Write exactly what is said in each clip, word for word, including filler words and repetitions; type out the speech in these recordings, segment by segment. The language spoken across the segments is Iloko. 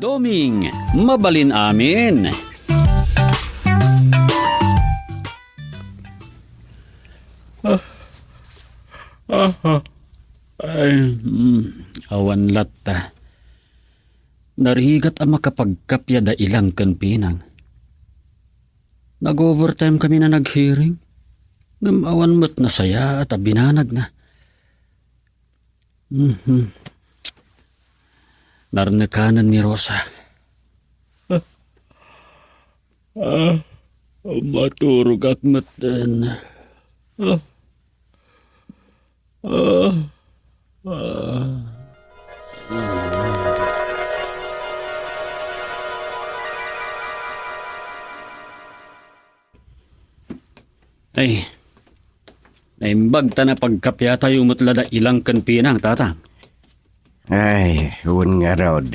Doming, mabalin amin. Ah, ah, ah. Ay, mm, awan latta. Narigat a makapagkappia da Ilang ken Pinang. Nag-overtime kami na naghearing. Ngem awan met nasayaat a binanagna. Mhm. Narnekanen ni Rosa. Ah, maturogak metten. Ah, ah, ah. Ay, naimbag ta napagkapiatayo met la da Ilang ken Pinang, Tatang. Ay, wen ngarud.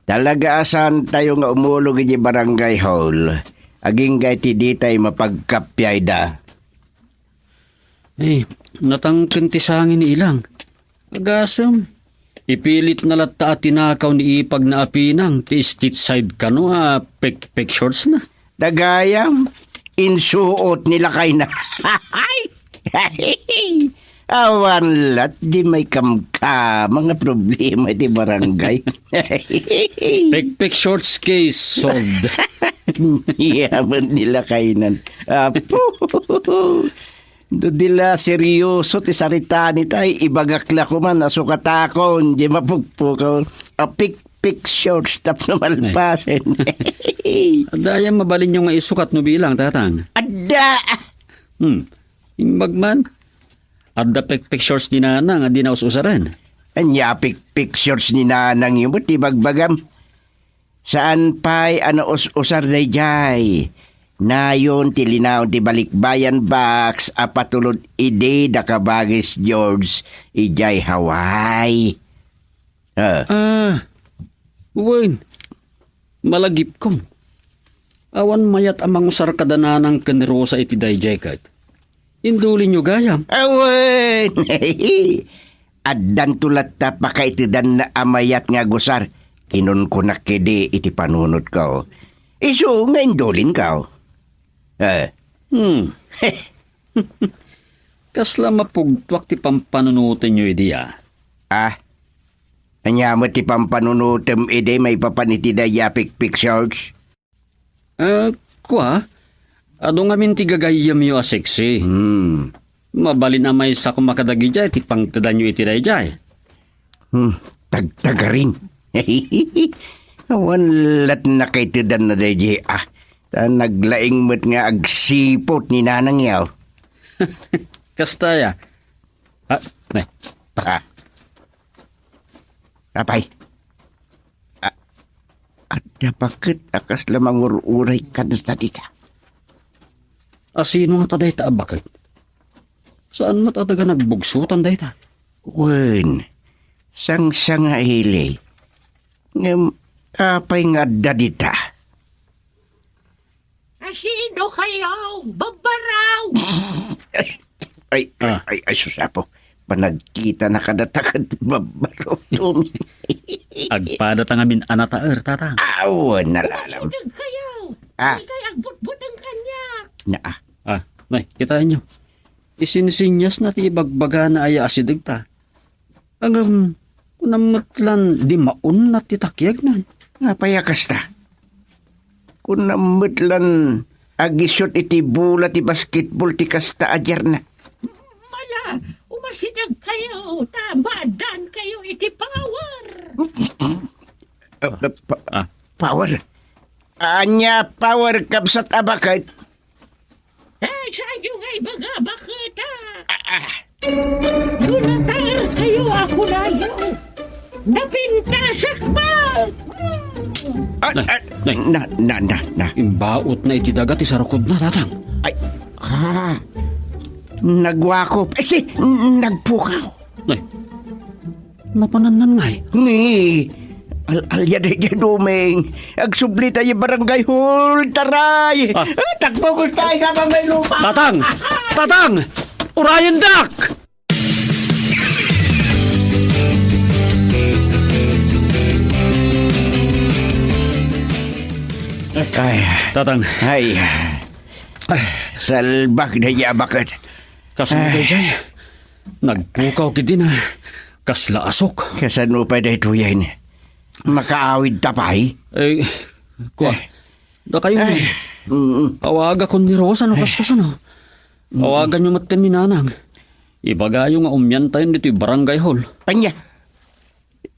Talaga a saantayo nga umulog idiay barangay hall, agingga iti ditay mapagkapiayda. Ay, natangken ti sangin ni Ilang. Agasem, ipilitna latta a tinakaw ni ipagna a Pinang ti street side kano a pek-, pek shortsna. Dagayam, insuot ni lakayna. Awan lat di may kamkama nga problema iti barangay. Pek-, pek shorts case solved. Yaman ni lakaynan. Apo. No di la seryoso ti sarita ni tay, ibagak la koman a sukatakon, di mapukpukaw. A picture tapno malpasen. Adda aya mabalinyo nga isukat no bilang, Tatang? Adda! Hmm. Imbag man. Adda pic-, pictures ni Nanang a di na us-usaren. Ania pic-, pictures ni Nanang yu met ibagbagam? Saan pay a naus-usar daydiay. Nayon ti linaon ti balikbayan box a patulod idi da Kabagis George idiay Hawaii. Ah. Ah, wen, malagipkon. Awan mayat a mangusar kada Nanang ken Rosa iti daydiay ket. Indulinyo gayam. Awen! Addanto latta pakaitedanna a mayat nga agusar. Kinunkunak kedi iti panunotko. Isu nga indulinko. Eh. Hmm. Kasla mapugtuak ti pampanunotenyo idi, a. Ah? Ania met ti pampanunotem idi maipapan iti daydiay a pic-, pictures? Eh, kua, adu ngamin ti gagayyemyo a sexy. Hmm. Mabalin a maysa koma kadagidiay ti pangtedanyo iti daydiay. Hmm, tagtagarin. Awan lat nakaitedanna daydiay, ah. Ta naglaing met nga agsiput ni Nanang yaw. Kasta ya. Ah, ne. Ah. Apay. Ah, adda baket a kasla mangur-uray kadsa dita. A sino ngata dayta a baket? Saan met a taga nagbugsotan dayta? Wen, sangsanga ili. Ngem apay nga adda dita? Asino kayo? Babbaraw! Ay, ay, Ah. ay, ay, sus, Apo. Panagkita na kadatagan, babbaraw, Tommy. Agpada ta ngamin a nataer, Tatang. Aw, nalalam. Umasideg kayo! Ah. Ikay agbutbuteng kaniak. Na, ah. Ah, nay, kitaenyo. Isinsinyasna ti ibagbagana aya asideg ta. Ngem, kunam met lan di maunat ti takiagnan. Apay a kasta? Kunam met lan agisut iti bola ti basketball ti kasta a diarna. Mala, umasideg kayo, ta maaddaan kayo iti power. Ah, ah, pa-, Ah. power? Ania power, kabsat a baket? Eh, saan yo nga ibaga, baket, ah? Ah, ah. No nataer kayo a kunayo, napintasak met! Ah, Nay, ah, nay. na, na, na, na. Imbaot na iti daga ti sarukodna, Tatang. Ay, ah. Nagwakop. Ay, si, nagpukaw. Nay. Napanannan ngay? Ni, al-, alya daydiay Doming. Agsubli tayo barangay hall, taray. Ah. Ah, takbo ko tayo nga may lupa. Tatang! Tatang! Urayendak! Ay. Tatang. Ay. Salbag daydi a baket. Kasano Ay. daydiay? Nagpukaw ketdin a kasla asok. Kasano pay daytoyen? Makaawidta pay? Eh, kua. Ay. Dakayo, Ay. mm. Awagakon ni Rosa no kaskasano. Mm. Awaganyo met ken ni Nanang. Ibagayo nga umiantayon ditoy barangay hall. Ania?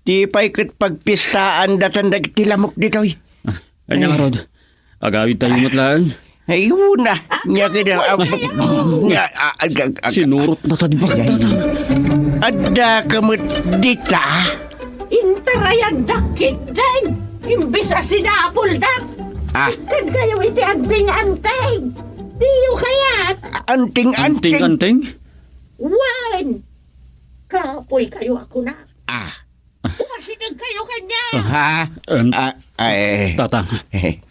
Di pay ket pagpistaandatan dagiti lamok ditoy. Ah, ania ngarud? Agawidtayo met laeng. Ay, una. Nia ket, ah, nia, ah, ah, ah, ah, Sinurotnata ti bagdatan. Addaka met dita? Intarayandak ketdin. Imbes a sinapuldak. Ah. Ikkankayo iti anting-anting. Diyo kayat? Anting-anting? Anting-anting? Wen. Kapoykayo a kuna. Ah. Umasidegkayo kaniak. Ha? Em, Ah, ay. Tatang, Eh.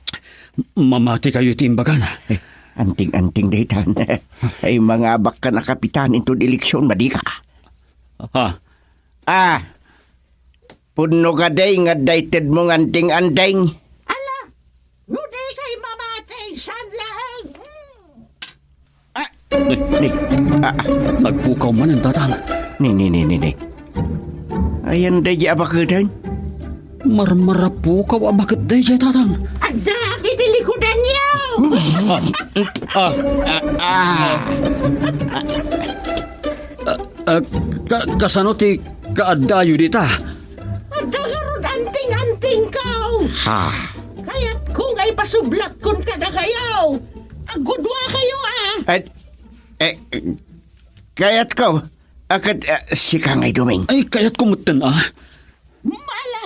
mamatikayo iti imbagana. Eh, anting-anting daytan. Ay, mangabakkan a kapitan inton eleksyon, madika. Ha? Ah, pudno kadi nga adda itedmo nga anting-anting? Ala, no dikay mamati, saan laeng? Mm. Ah, ni, ni, ah, ah. Nagpukaw manen, Tatang. Ni, ni, ni, ni, ni. Ayan daydi a baketen? Marmarapukaw a baket daydiay, Tatang. Adda iti likudanyo! Ah, ah, ah. Ah, ah, ka-, kasano ti kaaddayo dita? Adda ngarud anting-antingko. Ha? Kayatko nga ipasublakkon kadakayo. Aggudua kayo, ah. Ay, eh, kayatko. Ah, ket, ah, sika ngay Doming. Ay, kayatko metten, ah. Mala,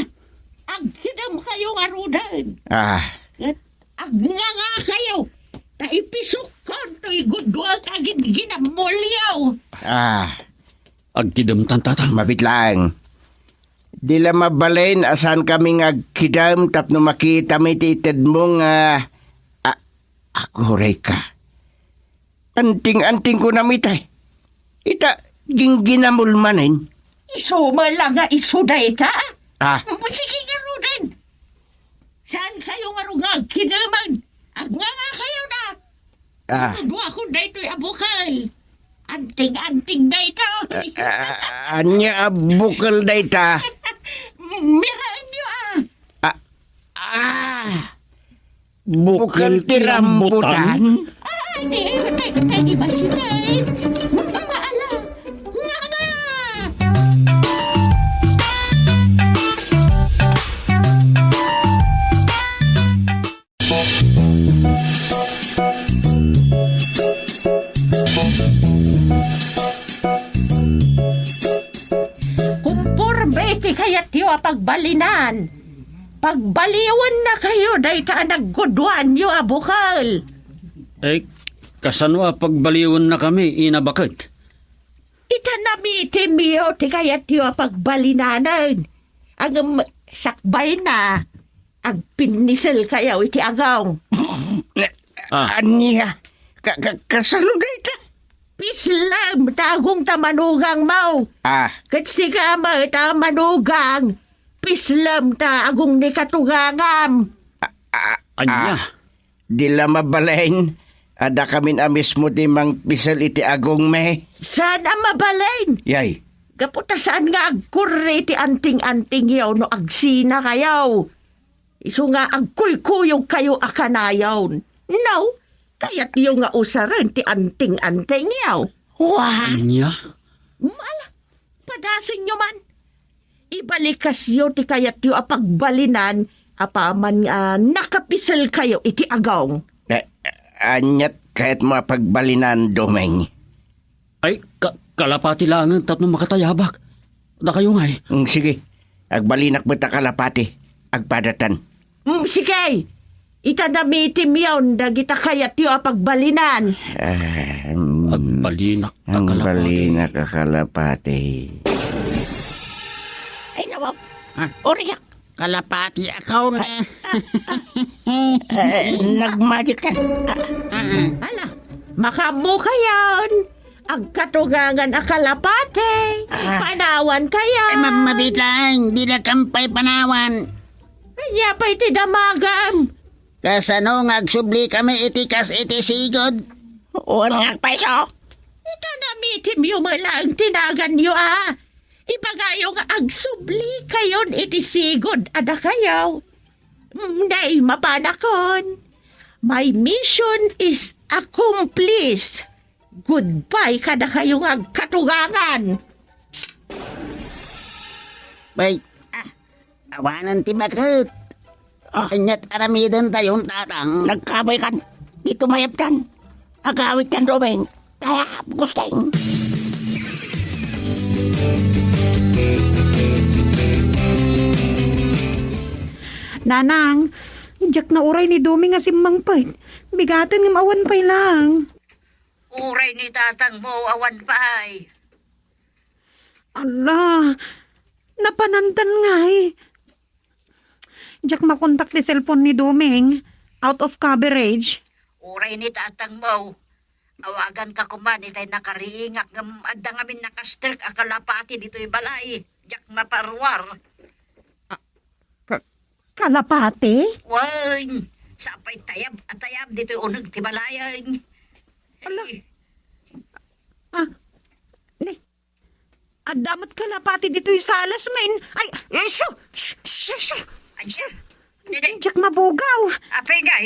agkidem kayo ngaruden. Ah. Ket agnganga kayo. Ta ipisokkon to igudua kagid ginamulyo. Ah. Agkidemtan, Tatang. Mabit laeng. Di la mabalin a saankami nga agkidem tapno makitami ti itedmo nga, ah, agurayka. Anting-antingko nami itay. Ita, gingginamul manen. Isu man la nga isu dayta? Ah. Sige ngaruden. Saankayo ngarud nga agkidemen? Agnganga kayo na. Ah. Duakon daytoy a bukel. Anting-anting dayta. Ah, ah, ania a bukel dayta? Miraenyo, ah. Ah, ah. Bukel ti rambutan? Ay, di, di, di, di ba siya, eh? Ala, nga, nga. Kumporme ti kayatyo a pagbalinan. Pagbaliyennakayo dayta a nagguduanyo a bukel. Eh, kasano a pagbaliyennakami, Ina Baket? Ita namitimyo ti kayatyo a pagbalinanen. Ngem sakbayna, agpinniselkayo iti agong. Ah. Ania? Ka-, ka-, kasano dayta? Pislem ta agong ta manugangmo. Ah. Ket sika met a manugang, pislem ta agong ni katugangam. Ah, ah, Ania? ah. Di la mabalin a dakamin a mismo ti mangpisel iti agongmi. Saan a mabalin? Yay. Gapu ta saan nga agkurri ti anting-antingyo no agsinakayo. Isu nga agkuykuyogkayo a kanayon. No, kayatyo nga usaren ti anting-antingyo. Wa? Ania? Ala, padasenyo man. Ibalikasyo ti kayatyo a pagbalinan apaman nga nakapiselkayo iti agong. Eh, aniat kayatmo a pagbalinan, Doming? Ay, ka-, kalapati laengen tapno makatayabak. Dakayo ngay. Mm, sige. Agbalinak met a kalapati. Agpadatan. Mm, sige. Ita namitimyon dagita kayatyo a pagbalinan. Ah, mm, Agbalinak a kalapati. Agbalinak a kalapati. Ay, nawaw. Ah. Uriak. Kalapati ako na. Eh, nagmagic ka. Ah, ah. Ala, makaammo kayon. Agkatugangan a kalapati. Ah. Panawan kayo. Ay, ma-, mabit lang. Di na kampay panawan. Ania pay ti damagam? Kasano nga agsublikami iti kas iti sigud? Wen nga agpayso. Ita namitimyo met laeng ti naganyo a. Ibagayo nga agsublikayon iti sigud a dakayo. Mm, nay, mapanakon. My mission is accomplished. Goodbye kadakayo nga agkatugangan. Bay, ah, awanen ti baket. Ah. Aniat aramidentayon, Tatang? Nagkabaykan. Dito mayaptan. Agawidtan, Doming. Tayab, Gusting. Nanang, diak nauray ni Doming a simmangpet. Bigaten ngem awan pay laeng. Uray ni tatangmo, awan pay. Ala, napanandan ngay. Diak makontak ti cellphone ni Doming. Out of coverage. Uray ni tatangmo. Awaganka koma itay nakariingak ngem adda ngamin nakastrek a kalapati ditoy balay. Diak maparuar. Ka-, kalapati? Wen, sapay tayab a tayab ditoy uneg ti balayen. Ala. Ah, ni, adda met kalapati ditoy salas, men. Ay, isu, su, su, su. Adda. Didi. Diak mabugaw. Apay ngay,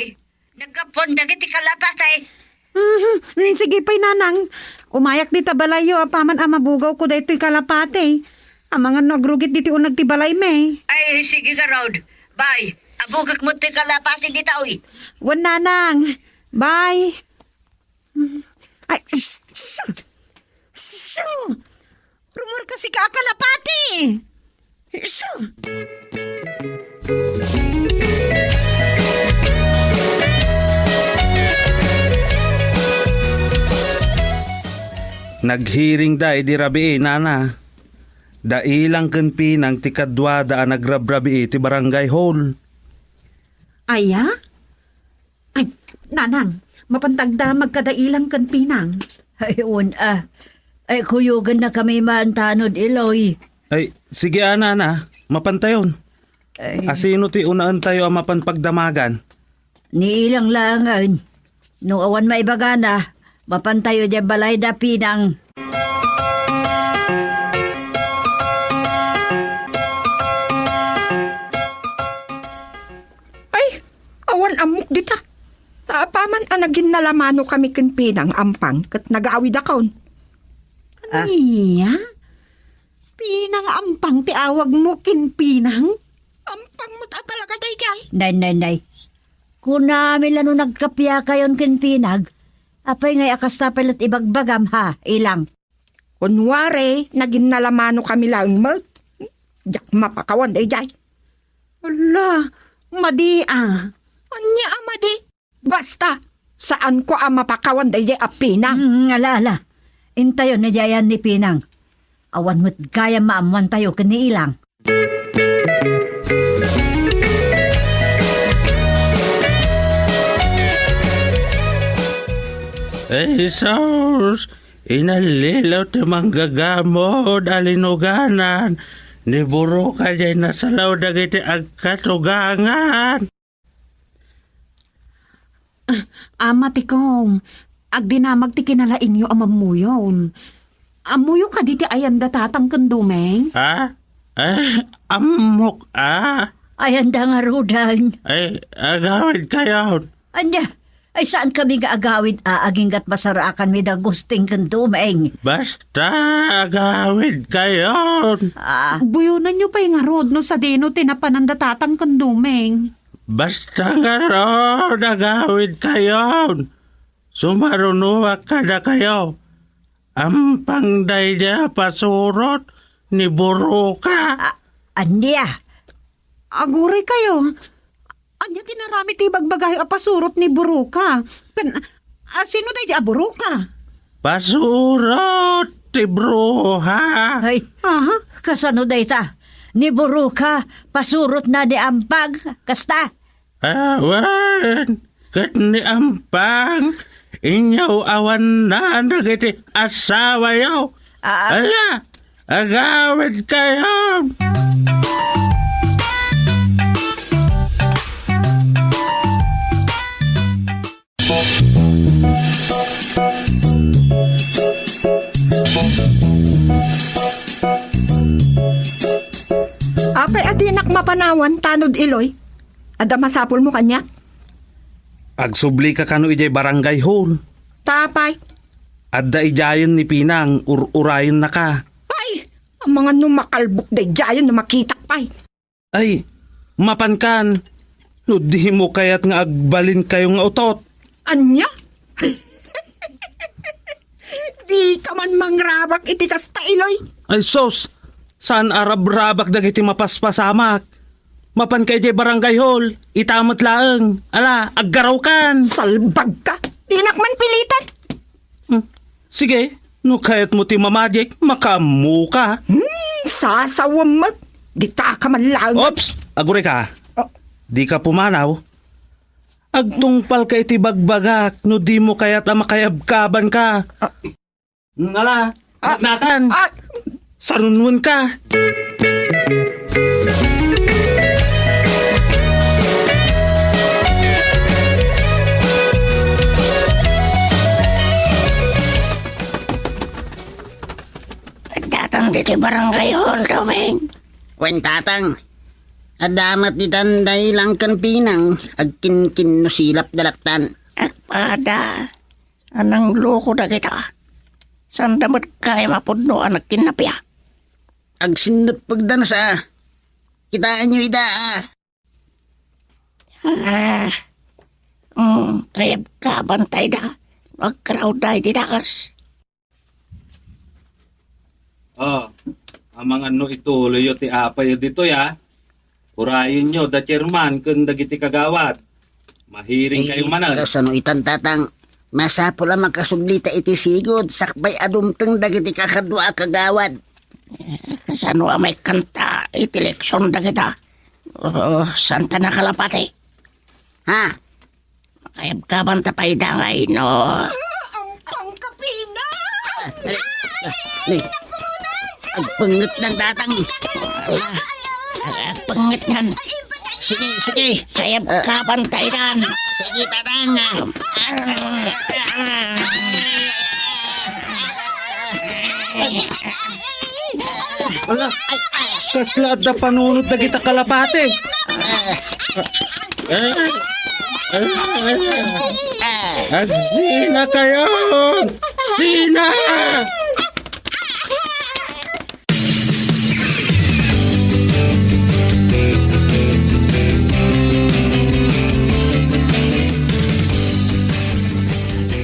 naggapuan dagiti kalapati. Mhm. Mm, sige pay, Nanang. Umayak dita balayyo, apaman a mabugawko daytoy kalapati. Amangan no agrugit ditoy uneg ti balaymi. Ay, sige ngarud. Bye. Abugek met ti kalapati dita, uy. Wen, Nanang. Bye. Ay, s-, s-, s-, rumor kasi ka a kalapati. Isu. Naghearing da idi rabii, Nana. Da Ilang ken Pinang ti kaduada a nagrabrabii ti barangay hall. Aya? Ay, Nanang, mapan ta agdamag kada Ilang ken Pinang. Ay, un, ah. Ay, kuyogennakami man tanod, Iloy. Ay, sige, a, Nana, mapantayon. Ay. Asino ti unaentayo a mapan pagdamagan? Ni Ilang laengen. No awan maibagana, mapantayo diay balayda Pinang. Ay, awan ammok dita. Ta apaman a naginnalamanokami ken Pinang Ampang ket nagawidakon. Ah. Ania? Pinang Ampang ti awagmo ken Pinang? Ampang met a talaga daydiay. Nay, nay, nay. Kunami la no nagkapiakayon ken Pinang. Apay ngay a kasta pay la't ibagbagam, ha, Ilang? Kunwari, naginnalamanokami laeng met. Diak mapakawan daydiay. Ala, madi a. Ania a madi? Basta, saanko a mapakawan daydiay a Pinang. Mm, ala, ala. Intayon ni Jayan ni Pinang. Awan met gayam maammoantayo ken ni Ilang. Ay, sus! Inallilaw ti manggagamod a linuganan. Ni Buruka diay nasalaw dagiti agkatugangan. Ah, Ama ti Kong, agdinamag ti kinalaingyo a mammuyon. Ammoyo kadi ti ayanda Tatang ken Doming? Ha? Eh, ammok, ah. Ayanda ngaruden. Ay, agawidkayon. Ania? Ay, saankami nga agawid a agingga't masarakanmi da Gusting ken Doming? Basta, agawidkayon. Ah. Buyonanyo pay ngarud no sadino ti napananda Tatang ken Doming. Basta ngarud, agawidkayon. Sumarunoak kadakayo. Ampang daydiay a pasurot ni Buruka. A-, ania? Aguraykayo. Ania ti naramid ti ibagbagayo a pasurot ni Buruka? Ken, a, sino daydiay a Buruka? Pasurot ti bruha. Ay, aha? Kasano dayta? Ni Buruka, pasurotna ni Ampang. Kasta? Awan, ket ni Ampang, inyaw-awanna dagiti asawayo. Ah. Ala, agawidkayo! Kuan tanod, Iloy, adda masapulmo kaniak? Agsublika kano idiay barangay hall. Tapay? Adda idiayen ni Pinang, ur-urayennaka. Ay, amangan no makalbok daydiayen no makitak pay. Ay, mapankan. No dimo kayat nga agbalinkayo nga utot. Ania? Dika man mangrabak iti kasta, Iloy. Ay sus, saan a rabrabak dagiti mapaspasamak. Mapanka idiay barangay hall, ita met laeng. Ala, aggarawkan. Salbagka. Dinak man pilitan. Hmm. Sige, no kayatmo ti mamadik, makaammoka. Hmm, sasawem met. Ditaka man laeng. Oops! Agurayka. Oh. Dika pumanaw. Agtungpalka iti bagbagak no dimo kayat a makayabkabanka. Ah. Ngala, ah, nagnakan. Ah. Sarunwenka. Datang ditoy barangay hall, Doming. Wen, Tatang. Adda met ditan da Ilang ken Pinang, agkinkinnusilap da lattan. Agpada, a nangloko dagita. Saan da met kayat mapudno a nagkinnapia? Agsinneppegda no sa. Kitaenyo ida, a. Ah, mm, kayabkaban ta ida. Agkaraw da iti dakas. Oh, amangan no ituloyyo ti apayo ditoy, a. Urayenyo da chairman ken dagiti kagawad. Mahiring kayo manen. Kasano itan, Tatang? Masapul a makasublita iti sigud sakbay a dumteng dagiti kakadua a kagawad. Eh, kasano a maikkanta iti eleksyon dagita? Oh, saan ta nakalapati? Ha? Makayabkaban ta pay da nga ino. Ang pangkapina! Ay, ay, agpengnget nan, Tatang. Agpengnget nan. Sige, sige. Kayabkaban ta idan. Sige, Tatang. Ala, kasla adda panunot dagita kalapati. Agsina kayo! Sina!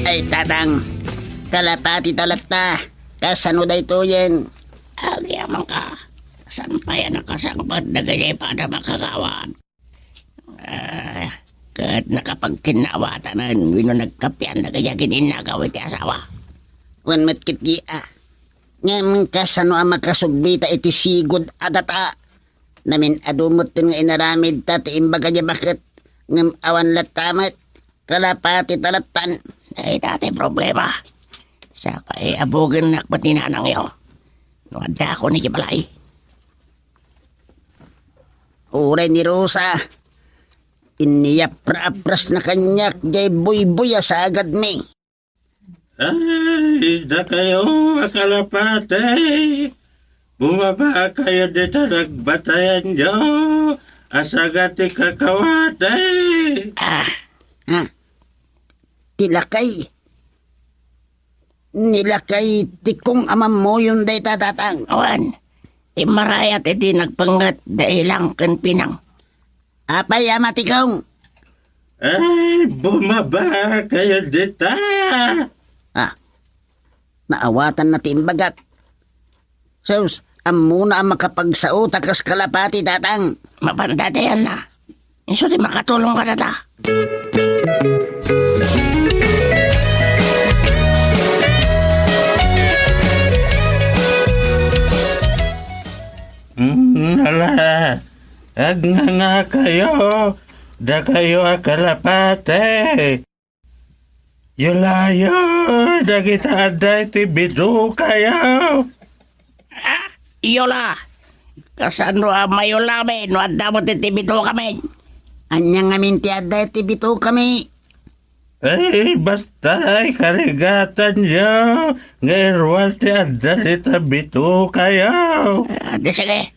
Ay, Tatang, kalapati ta latta. Kasano daytoyen? Agyamanka, saan pay a nakasangpet dagiti padam a kagawad? Ah, ket nakapagkinnawatanen wenno nagkapian dagiti aginnagaw iti asawa. Wen met ketdi a. Ngem kasano a makasublita iti sigud a data? Namin-adu metten nga inaramidta ti imbaga diay baket, ngem awan latta met. Kalapati ta lattan. Dayta ti problema. Sakbay a bugennak met ni nanangyo no addakon idiay balay. Uray ni Rosa, inniapra-aprasna kaniak diay buybuy a sagadmi. Ay, dakayo a kalapati, bumaba kayo dita nagbatayanyo a sagat ti kakawati. Ah, ha? Ti lakay. Ni lakay ti kong a mammuyon dayta, Tatang. Awan. Ti marayat iti nagpengnget da Ilang ken Pinang. Apay a matikong? Ay, bumaba kayo dita. Ah, naawatanna ti imbagak. Sus, ammona a makapagsao ta kas kalapati, Tatang. Mapanda ti ayanna. Isu ti makatulong kadata. Mm, ala, agnganga kayo, dakayo a kalapati. Yulayo dagita adda iti bidukayo. Ah, yula. Kasano a mayulami no adda met iti bidukami? Ania ngamin ti adda iti bidukami? Ay, basta ikarigatanyo nga iruar ti adda dita bitukayo. Ah, di sige.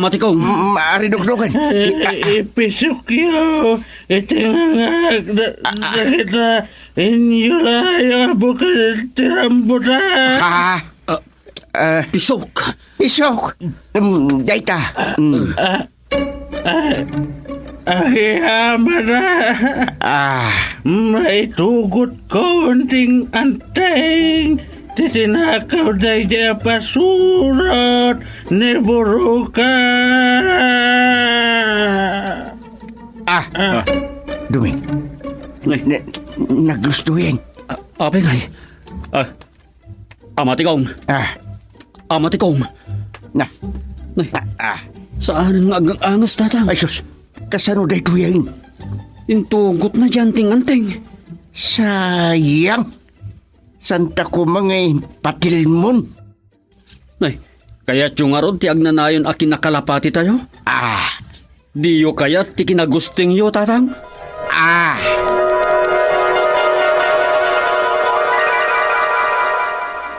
Ama Tikong. Mm, Ari Dukduken. I-, i-, ipisokyo iti ngangak da-, dagita inyulayo a bukel ti rambutan. Ha? Ah, Ah, pisok. Pisok. Mm, dayta. Mm. Ah, ah, agyamada. Ah. Maitugotko ti anteng ti tinakaw daydi a pasurot ni Buruka. Ah. Ah. Duming. Nay. Na-, naglustoyen. Ah, apay ngay? Ah, Ama Tikong. Ah. Ama Tikong. Na. Nay. Ah, ah. Saanen nga agang-angas, Tatang? Ay, sus. Kasano daytoy, ay? Intugotna diay anting-anting. Sayang. Santa koma nga patilmon. Nay, kayatyo ngarud ti agnanayon a kinakalapatitayo? Ah. Diyo kayat ti kinagustingyo, Tatang? Ah!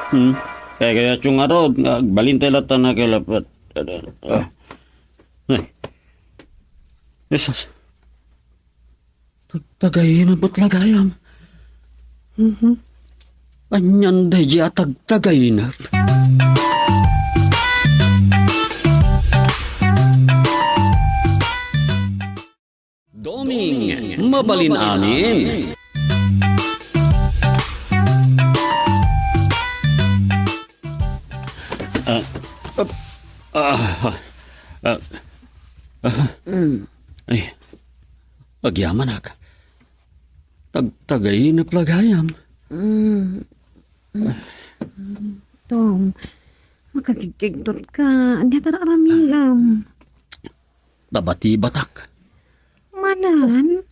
Hmm? Kay kayatyo ngarud nga agbalintay latta nakalapat. Ah. Ay. Jesus. Tagtagainep met la gayam. Mhm. Anian daydi a tagtagainep? Doming, mabalin amin. Ah, ah, ah, ah, ah. Mm. Ay, agyamanak. Tagtagainep la gayam. Mm. Tong, makakigkigtot ka. Ania ti aramidem? Nabatibatak. Manen?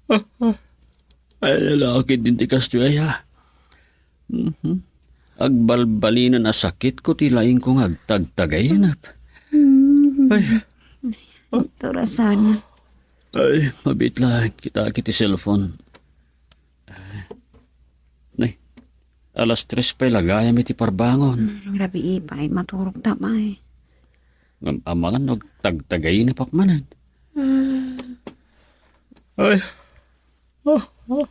Ah, ah. Ay, lakit din ti kastoy, aya. Mhm. Agbalbalinen a sakitko ti laingko nga agtagtagainep. Mhm. Ay. Turasan. Ay, mabiit laeng kita iti cellphone. Nay, alas tres pay la gayam iti parbangon. Mm, rabii pay, maturog ta pay. Ngem amangan no agtagtagainep manen. Ah. Ay. Ah, ah.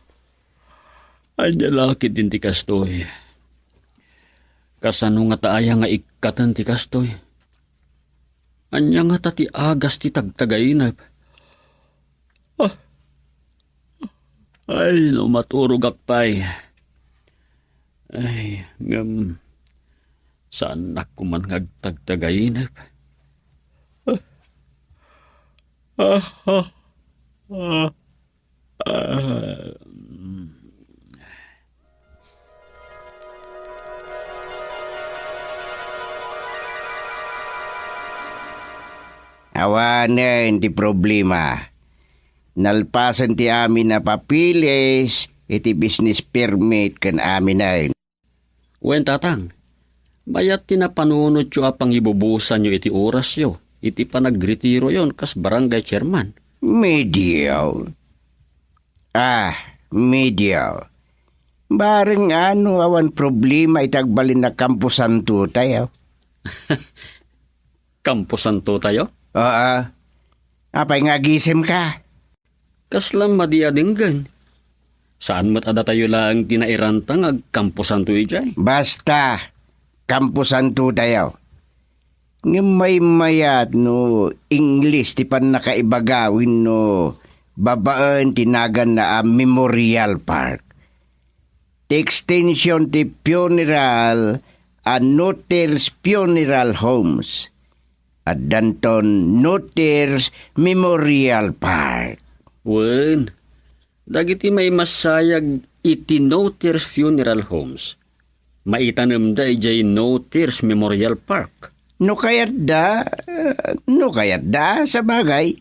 Ania la ketdin ti kastoy? Kasano ngata aya nga ikkaten ti kastoy? Ania ngata ti agas ti tagtagainep? Ah. Ay, no maturogak pay. Ay, ngem, saannak koman nga agtagtagainep. Ah, ah, ah, ah, ah, mm. Awanen ti problema. Nalpasen ti amin a papeles iti business permit ken aminen. Wen, Tatang, mayat ti napanunotyo a pangibubusanyo iti orasyo iti panagretiroyon kas barangay chairman. Medio. Ah, medio. Bareng ano awan problema iti agbalin a kamposantotayo. Kamposantotayo? Oo. Apay nga agisemka? Kasla madi a denggen. Saan met a datayo laeng ti nairanta nga agkamposanto idiay? Basta, kamposantotayo. Ngem maymayat no Ingles ti pannakaibaga wenno babaen ti naganna a Memorial Park. Ti extension ti funeral a Noters Funeral Homes. Addanton Noters Memorial Park. Wen, dagiti maimassayag iti Noters Funeral Homes, maitanemda idiay Noters Memorial Park. No kayatda, no kayatda, sabagay.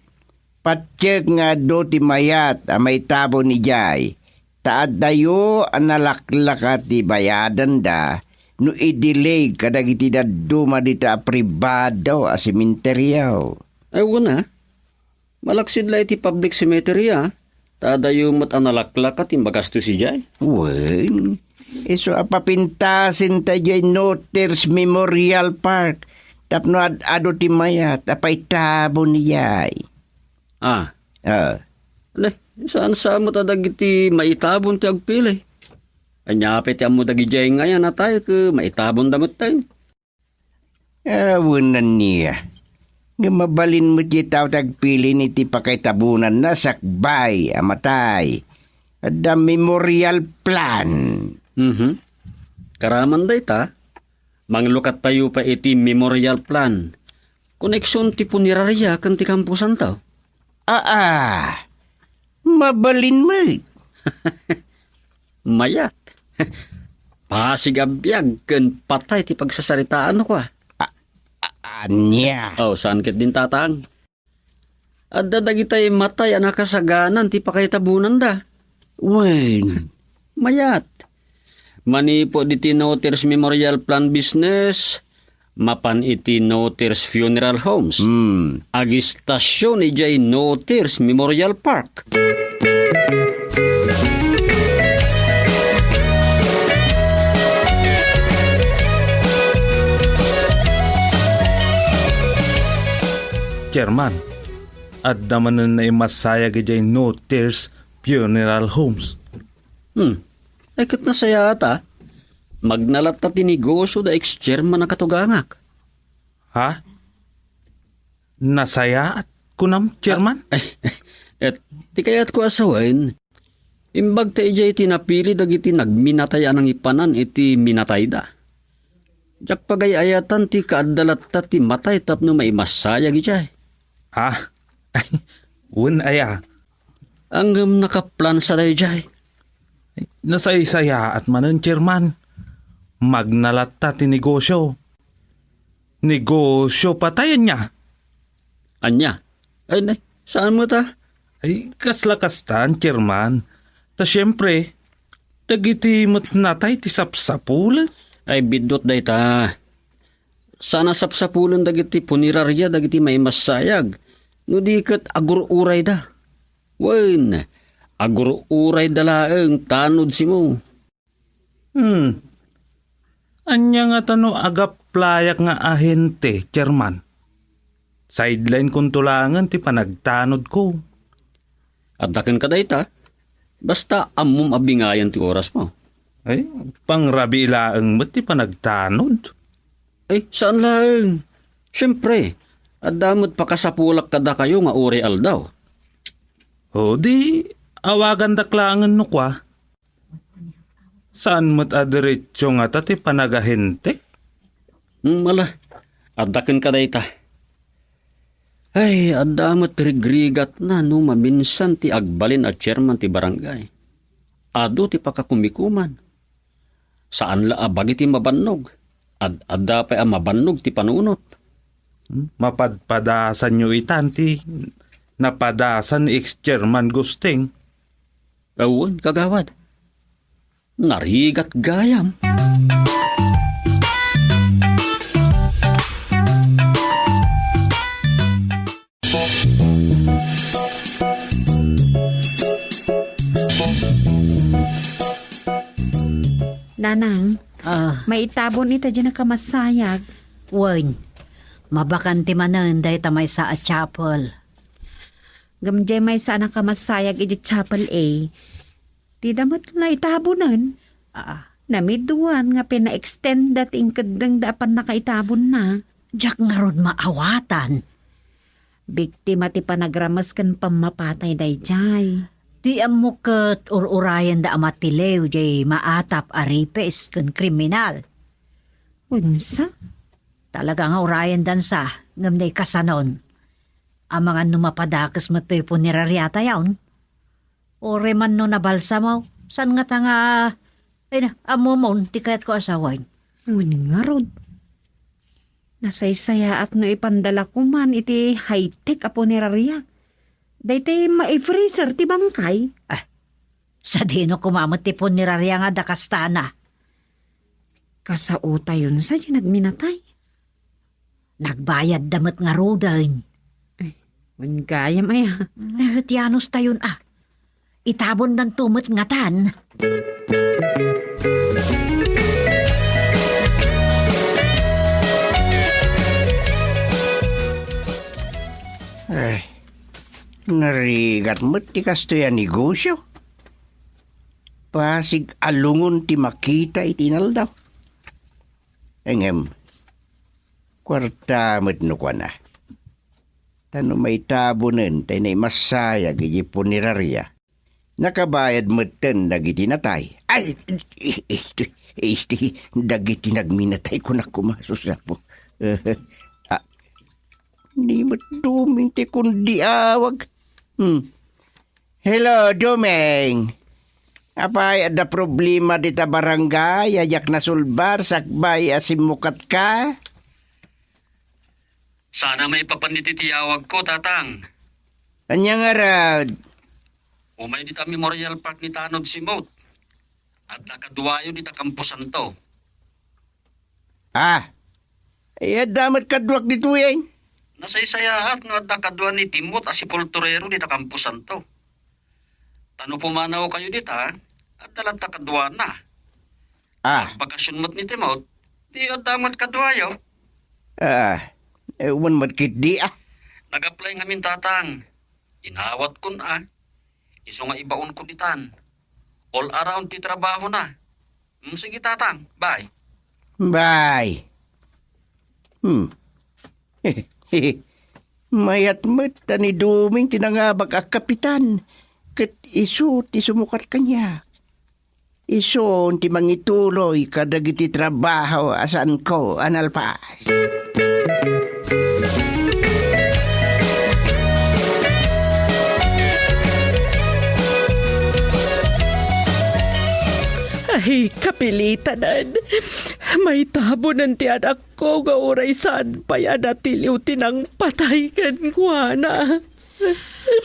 Patiek nga adu ti mayat a maitabon idiay, ta addayo a nalaklaka ti bayadanda no idilig kadagiti dadduma dita a pribado a sementeryo. Ay, wen a. Malaksid la iti public cemetery, a. Ta addayo met a nalaklaka ti magastos idiay. Wen, isu a papintasen ta idiay Noters Memorial Park tapno ad-adu ti mayat a paitabon idiay. Ah. Ah. Ne, saan sa met a dagiti maitabon ti agpili? Ania pay ti ammo dagidiay nga ayan a tayo ket maitabon da met tayo? Awan ania. Nga mabalin met ti tao ti agpili iti pakaitabonanna sakbay a matay. Adda memorial plan. Mhm. Karaman dayta, manglukat tayo pa iti memorial plan. Koneksion ti puneraria ken ti kamposanto. Aa, mabalin met. Mayat. Pasig a biag ken patay ti pagsasaritaanko, a. A-, a-, ania? Oh, saan ket din, Tatang? Adda dagitay matay a nakasaganan ti pakaitabonanda. Wen. Mayat. Manipud iti Noters Memorial Plan business, mapan iti Noters Funeral Homes. Hmm. Agistasion idiay Noters Memorial Park. Chairman, adda manen naimassayag idiay Noters Funeral Homes. Hmm. Ay, ket nasayaat, a. Magna latta ti negosio da ex-chairman a katugangak. Ha? Nasayaat, kunam, chairman? Ah, et, ti kayatko a sawen, imbag ta idiay ti napili dagiti nagminatay a nangipanan iti minatayda. Diak pagay-ayatan ti kaadda latta ti matay tapno maimassayag idiay. Ah, wen aya. Ngem nakaplansa daydiay. Nasaysayaat manen, Chairman. Magna latta ti negosio. Negosio patay, ania? Ania? Ay, nay, saan met, a? Ay, kasla kastan, Chairman. Ta siempre, dagiti met natay ti sapsapulen. Ay, biddut dayta. Saan a sapsapulen dagiti puneraria dagiti maimassayag, no di ket agur-urayda. Wen, agur-urayda laeng tanod simo. Hmm. Ania ngata no agaplayak nga ahente, Chairman? Sideline-konto laengen ti panagtanodko. Adda kenka dayta, basta ammom a bingayan ti orasmo. Ay, pangrabii laeng met ti panagtanod. Ay, saan laeng. Siempre, adda met pakasapulak kadakayo nga uray aldaw. O di, awagandak laengen no kua. Saan met a diretso ngata ti panagahentek? Hmm, ala, adda kenka dayta. Ay, adda met rigrigatna no maminsan ti agbalin a chairman ti barangay. Adu ti pakakumikuman. Saan la a bagi ti mabannog. Ad-adda pay a mabannog ti panunot. Hmm, mapadpadasanyo itan ti napadasan ni ex-chairman Gusting. Awan, kagawad. Narigat gayam. Nanang, ah, maitabon ita diay nakamasayag. Wen, mabakanti manen dayta maysa a chapel. Ngem diay maysa a nakamasayag idiay Chapel A, dida met la itabonen. Ah, namiduan nga pina-extenda ti inkeddengda a pannakaitabonna. Diak ngarud maawatan. Biktima ti panagrames ken pammapatay daydiay. Ti ammok ket ur-urayenda a matiliw diay maatap a ripis ken kriminal. Unsa? Talaga nga urayendan sa, ngem naikasanon. Amangan no mapadakes met toy punerariatayon. Uray man no nabalsamo, saan ngata nga, ay na, ammomon ti kayatko a sawen. Wen ngarud. Nasaysayaat no ipandala koman iti high-tech a punerarya. Daytoy mai-freezer ti bangkay. Ah, sadino koma met ti punerarya nga dakastana? Kasaotayon sa ti nagminatay. Nagbayadda met ngaruden. Ay, wen gayam aya. Kristianos tayon a. Itabondanto met ngatan. Ay, narigat met ti kastoy a negosio. Pasig a lungon ti makita iti inaldaw. Ngem, kuarta met no kuana. Ta no maitabonen tay naimasayag iti punerarya, nakabayad metten dagiti natay. Ay, isti, isti, dagiti nagminatay, kunak koma, Sus, Apo. Ah, ni met Doming ti kundiawag. Hmm. Hello, Doming. Apay, adda problema dita barangay a diak nasolbar sakbay a simmukatka? Saan a maipapan iti tiyawagko, Tatang. Ania ngarud? Umay dita Memorial Park ni Tanod Simot. Adda kaduayo dita kampusanto. Ah, ay, adda met kaduak ditoyen. Nasaysayaat no adda kadua ni Timot a sepulturero dita kampusanto. Ta no pumanawkayo dita, adda latta kaduana. Ah. Bakasyon met ni Timot, di adda met kaduayo. Ah, eh, wen met ketdi, ah. Nag-apply ngamin, Tatang. Inawatkon, ah. Isu nga ibaonkon itan. All around ti trabahona. Mm, sige, Tatang. Bye. Bye. Hmm. Mayat met ta ni Doming ti nangabak a kapitan, ket isu ti sumukat kaniak. Isun ti mangituloy kadagiti trabaho a saanko a nalpas. Ay, kapilitanan. Maitabonen ti anak ko nga uray saan pay a natiliw ti nangpatay kenkuana.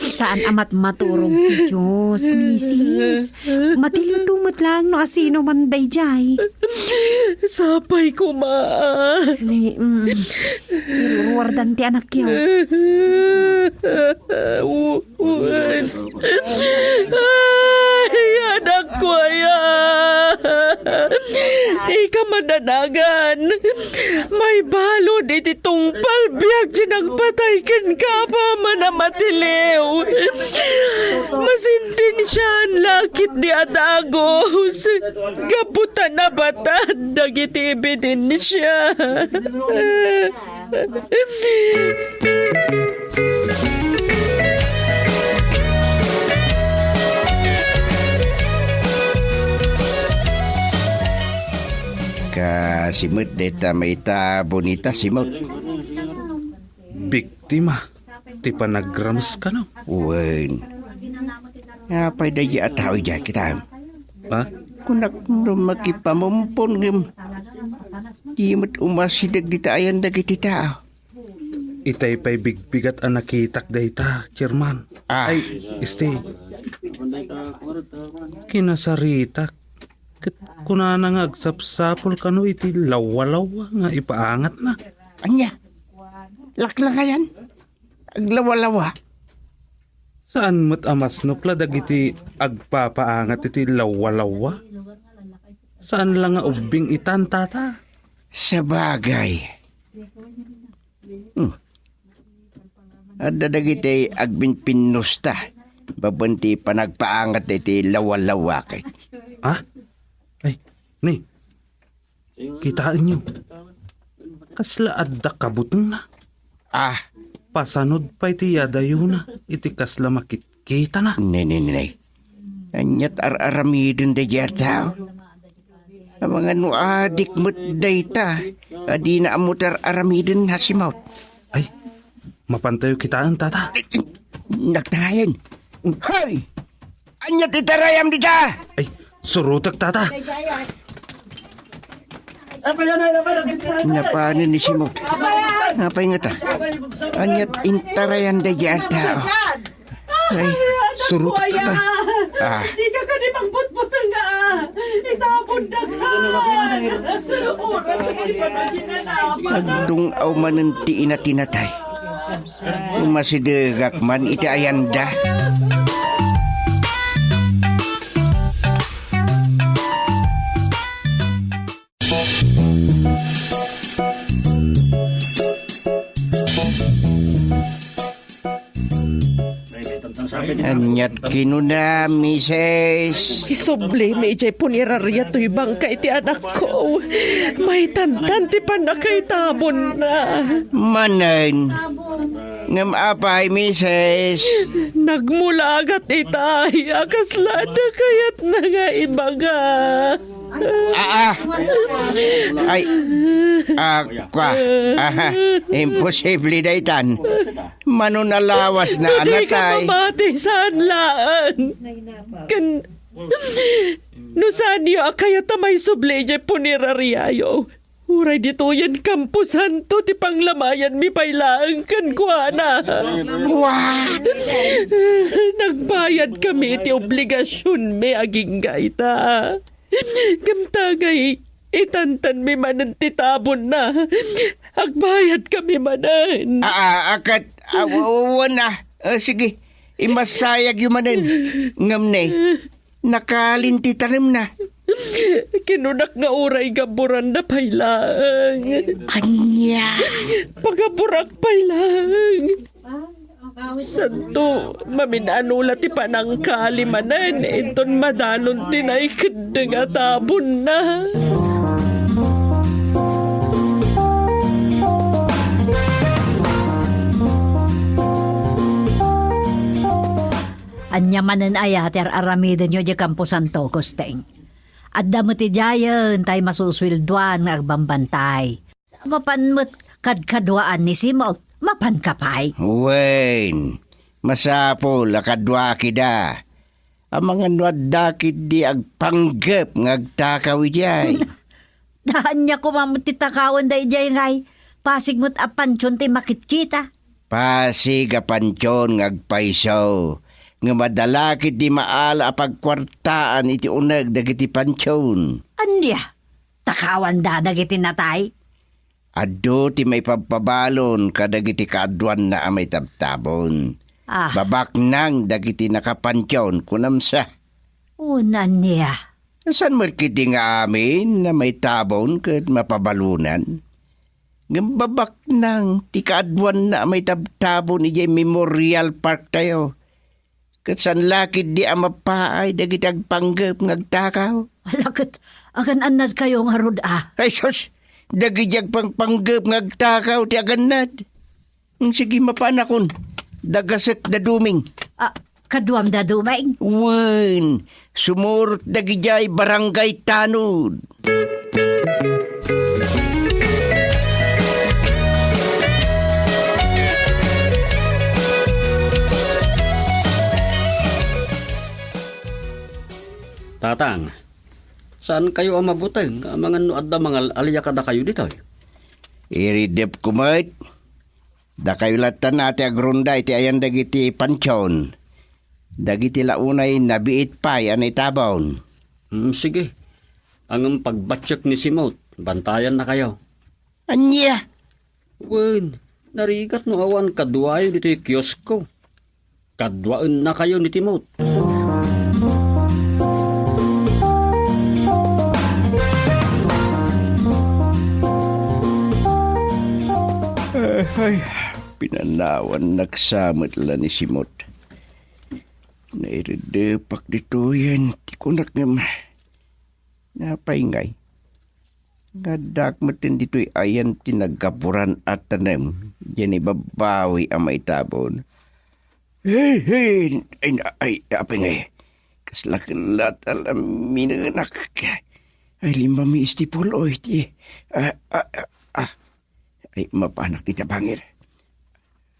Saan a matmaturog ti Dios, misis. Matiliwto met laeng no asino man daydiay. Sapay koma. Ni, mm, iruruardan ti anakyo. Ay, anakko aya. Ika madanagan. Maibalud iti tungpal biag ti nagpatay kenka apaman a matiliw. Masentensiaan la ketdi a dagus gapu ta nabatad dagiti ebidensia. Kaasi met dayta maitabon ita, Simot. Biktima ti panagrames kano? Wen. Apay daydi a tao idiay kitam? Ha? Kunak no makipamumpon ngem di met umasideg dita ayan dagiti tao. Itay pay bigbigat a nakitak dayta, Chairman. Ah. Ay, este. Kinasaritak. Ket kunana nga agsapsapul kano iti lawalawa nga ipaangatna. Ania? Laklakayan? Aglawalawa? Saan met a masnopla dagiti agpapaangat iti lawalawa? Saan la nga ubbing itan, tata? Sabagay. Hmm. Adda dagiti agpinpinnusta babaen ti panagpaangat iti lawalawaket. Ah? Ay, ni, kitaenyo. Kasla adda kabutengna. Ah, Pasanod pay ti yadayona iti kasla makitkitana. Ne, ne, ne, ne. Aniat ar-aramiden daydiay a tao? Amangan no adik met dayta a dina ammo ti ar-aramiden, Hasimot. Ay, mapantayo kitaen, tata. Nagtarayan. Hoy! Ania ti tarayam dita? Ay, surutek, tata. Napanen ni Simot. Apay ngata? Ania ti intarayan daydiay a tao? Ay, surutek, tata. Ah. Di ka kadi mangbutbuteng nga. Itabon da ka. Oras sa iba na ginanap. Agdung-aw manen ti ina ti natay. Umasidegak man iti ayanda. Aniat kinuna, Misis? Isubli mi idiay puneraria toy bangkay ti anakko. Maitantan ti pannakaitabonna. Manen. Ngem apay, Misis? Nagmulagat itay a kasla adda kayatna nga ibaga. Aa. Ay. Ah, kwa. Aha. Imposible daytan. Mano nalawas na. Di ka anakay. Mamati saan laeng. Ken, no saanyo a kayat a maisubli idiay punerariayo, uray ditoyen kamposanto ti panglamayanmi pay laeng kenkuana. What? Nagbayadkami iti obligasionmi agingga ita. Ngem ta ngay, itantanmi manen ti tabonna. Agbayadkami manen. Aa, a ket, a, wa-, wa-, wen a. Ah, sige, imasayagyo manen. Ngem ne, nakalin ti tanemna. Kinunak nga uray gaburanna pay laeng. Ania? Pagaburak pay laeng. Santo, mamin-ano la ti panangkali manen inton madanon ti naikeddeng a tabonna. Ania manen aya ti ar-aramidenyo idiay kamposanto, Kosteng? Adda met idiayen tay masusueldoan nga agbambantay. Mapan met kadkaduaan ni Simot, mapanka pay? Wen, masapul a kaduak ida. Amangan no adda ketdi agpanggep nga agtakaw idiay. Ania koma met ti takawen daydiay ngay? Pasig met a pantion ti makitkita. Pasig a pantion nga agpayso, ngem adda la ketdi maala a pagkuartaan iti uneg dagiti pantion. Ania? Takawanda dagiti natay? Adu ti maipabpabalon kadagiti kaaduanna a maitabtabon. Ah. Babaknang dagiti nakapantion, kunam sa. Unania. Saan met ketdi nga amin a maitabon ket mapabalonan? Ngem babaknang ti kaaduanna a maitabtabon idiay Memorial Park tayo. Ket saan la ketdi a mapaay dagiti agpanggep nga agtakaw. Ala ket, agan-annadkayo ngarud a? Ay sus, dagiti agpangpanggep nga agtakaw ti agannad. Mm, sige, mapanakon. Dagasek da Duming. Ah, kaduam da Duming? Wen, sumurot dagidiay Barangay Tanod. Tatang, saan kayo a mabuteng amangan no adda mangal-alia kadakayo ditoy? Iridep ko met. Dakayo latta ti agronda iti ayan dagiti pantion. Dagiti la unay nabiit pay a naitabon. Hmm, sige. Ngem pagbatsek ni Simot, bantayannakayo. Ania? Wen, narigat no awan kaduayo ditoy kiosko. Kaduaennakayo ni Timot. Eh, ay, Pinanawannak sa met la ni Simot. Nairedepak ditoyen ti kunak ngem, apay ngay? Nga addak metten ditoy ayan ti naggaburan a tanem, diay ibabawi a maitabon. Hey, hey, ay, ay, apay ngay? Kasla ket la ta la minenak. Ay, limmami isti puloy ti, ah, ah, ah, ah. Ay, mapanak ti tabangir.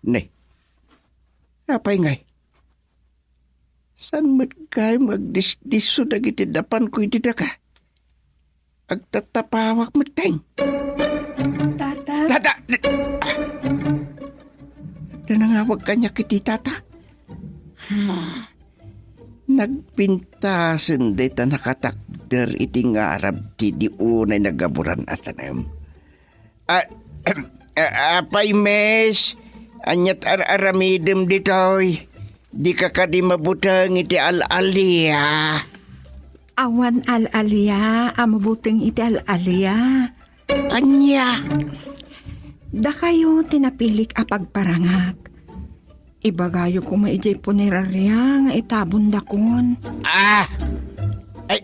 Ne. Apay ngay? Saan met kayam nga agdisdisso dagiti dapanko iti daga? Agtatapawak metten. Tata? Tata! Ah! Adda nangawag kaniak iti tata. Ha. Nagpintasen dayta nakatakder iti ngarab ti di unay naggaburan a tanem. Ah, ah, apay, Miss? Aniat ar-aramidem ditoy? Dika kadi mabuteng iti al-alia? Awan al-alia a mabuteng iti al-alia. Ania? Dakayo ti napilik a pagparangak. Ibagayo koma idiay puneraria nga itabondakon. Ah! Ay,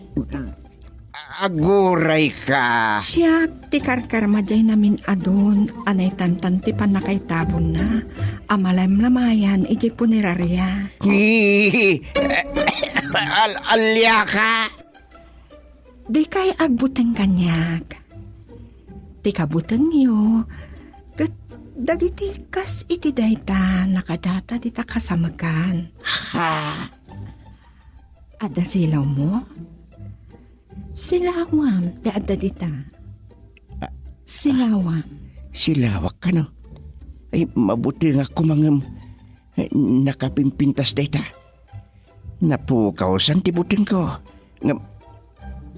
aguray ka. Siak ti karkarma diay namin-adon a naitantan ti pannakaitabonna a malamlamayan idiay puneraria. Al-, alia ka? Dikay agbuteng kaniak. Ti kabutengyo, ket dagiti kas iti dayta nakadata dita kasamekan. Ha? Adda silawmo? Silawam ti adda dita. Ah, silawam. Silawak kano? Ay, mabutengak koma ngem, eh, nakapimpintas dayta. Napukawsan ti butengko. Ngem,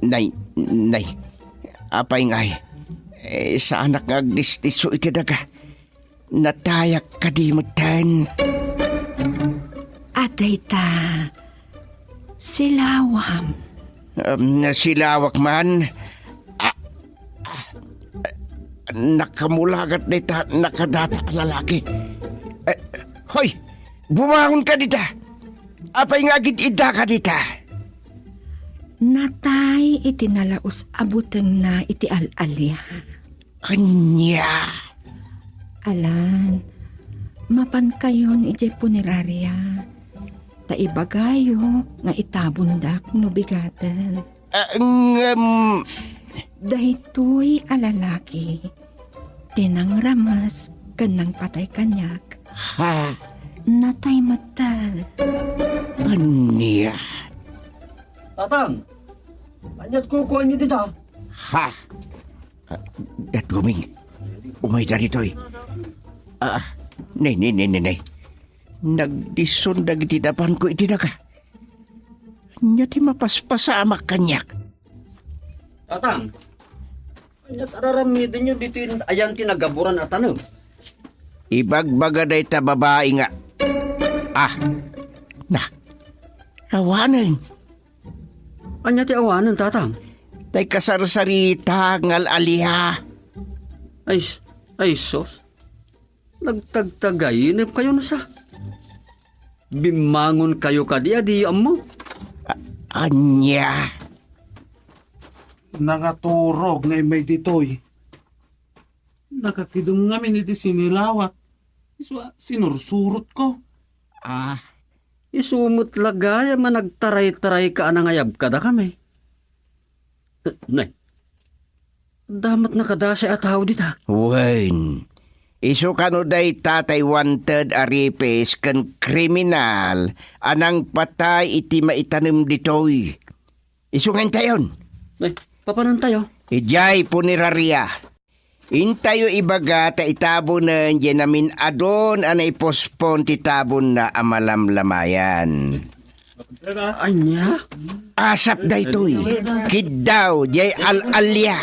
nay, nay, apay ngay? Eh, saanak nga agdisdisso iti daga. Natayak kadi metten. Adayta, silawam. Um, silawak man. Ah, ah, nakamulagat dayta nakadata a lalaki. Eh, hoy! Bumangon ka dita! Apay nga agid-idda ka dita? Natay iti nalaus a butengna iti al-alia. Ania? Alan, mapankayon idiay puneraria, ta ibagayo nga itabondak no bigaten. Ah, ngem, daytoy a lalaki ti nangrames ken nangpatay kaniak. Ha? Natay metten. Ania? Tatang, aniat kukuanyo dita? Ha? Ah, Daduming, umayda ditoy. Ah, ne, ne, ne, ne, ne. Nagdison dagiti dapanko iti daga. Ania ti mapaspasamak kaniak? Tatang, aniat araramidenyo ditoy ayan ti naggaburan a tanem? Ibagbaga dayta babai nga, ah, na, awanen. Ania ti awanen, Tatang? Tay kasarsarita nga al-alia. Ay, s-, ay, sus. Nagtagtagainep kayo na sa. Bimmangon kayo kadi a diyo ammo. A-, ania? Nangaturog nga immay ditoy. Nakakidem ngamin iti sinilawak. Isu a sinursurotko. Ah, isu met la gayam a nagtaraytarayka a nangayab kadakami. Nay, adda met nakadasay a tao dita. Wen, isu kano dayta tay wanted a ripis ken kriminal a nangpatay iti maitanem ditoy. Isu nga intayon. Nay, papanantayo? Idiay puneraria. Intayo ibaga ta itabonen diay namin-adon a naipospon ti tabonna a malamlamayan. Ania? Asap daytoy. Kiddaw diay al-alia.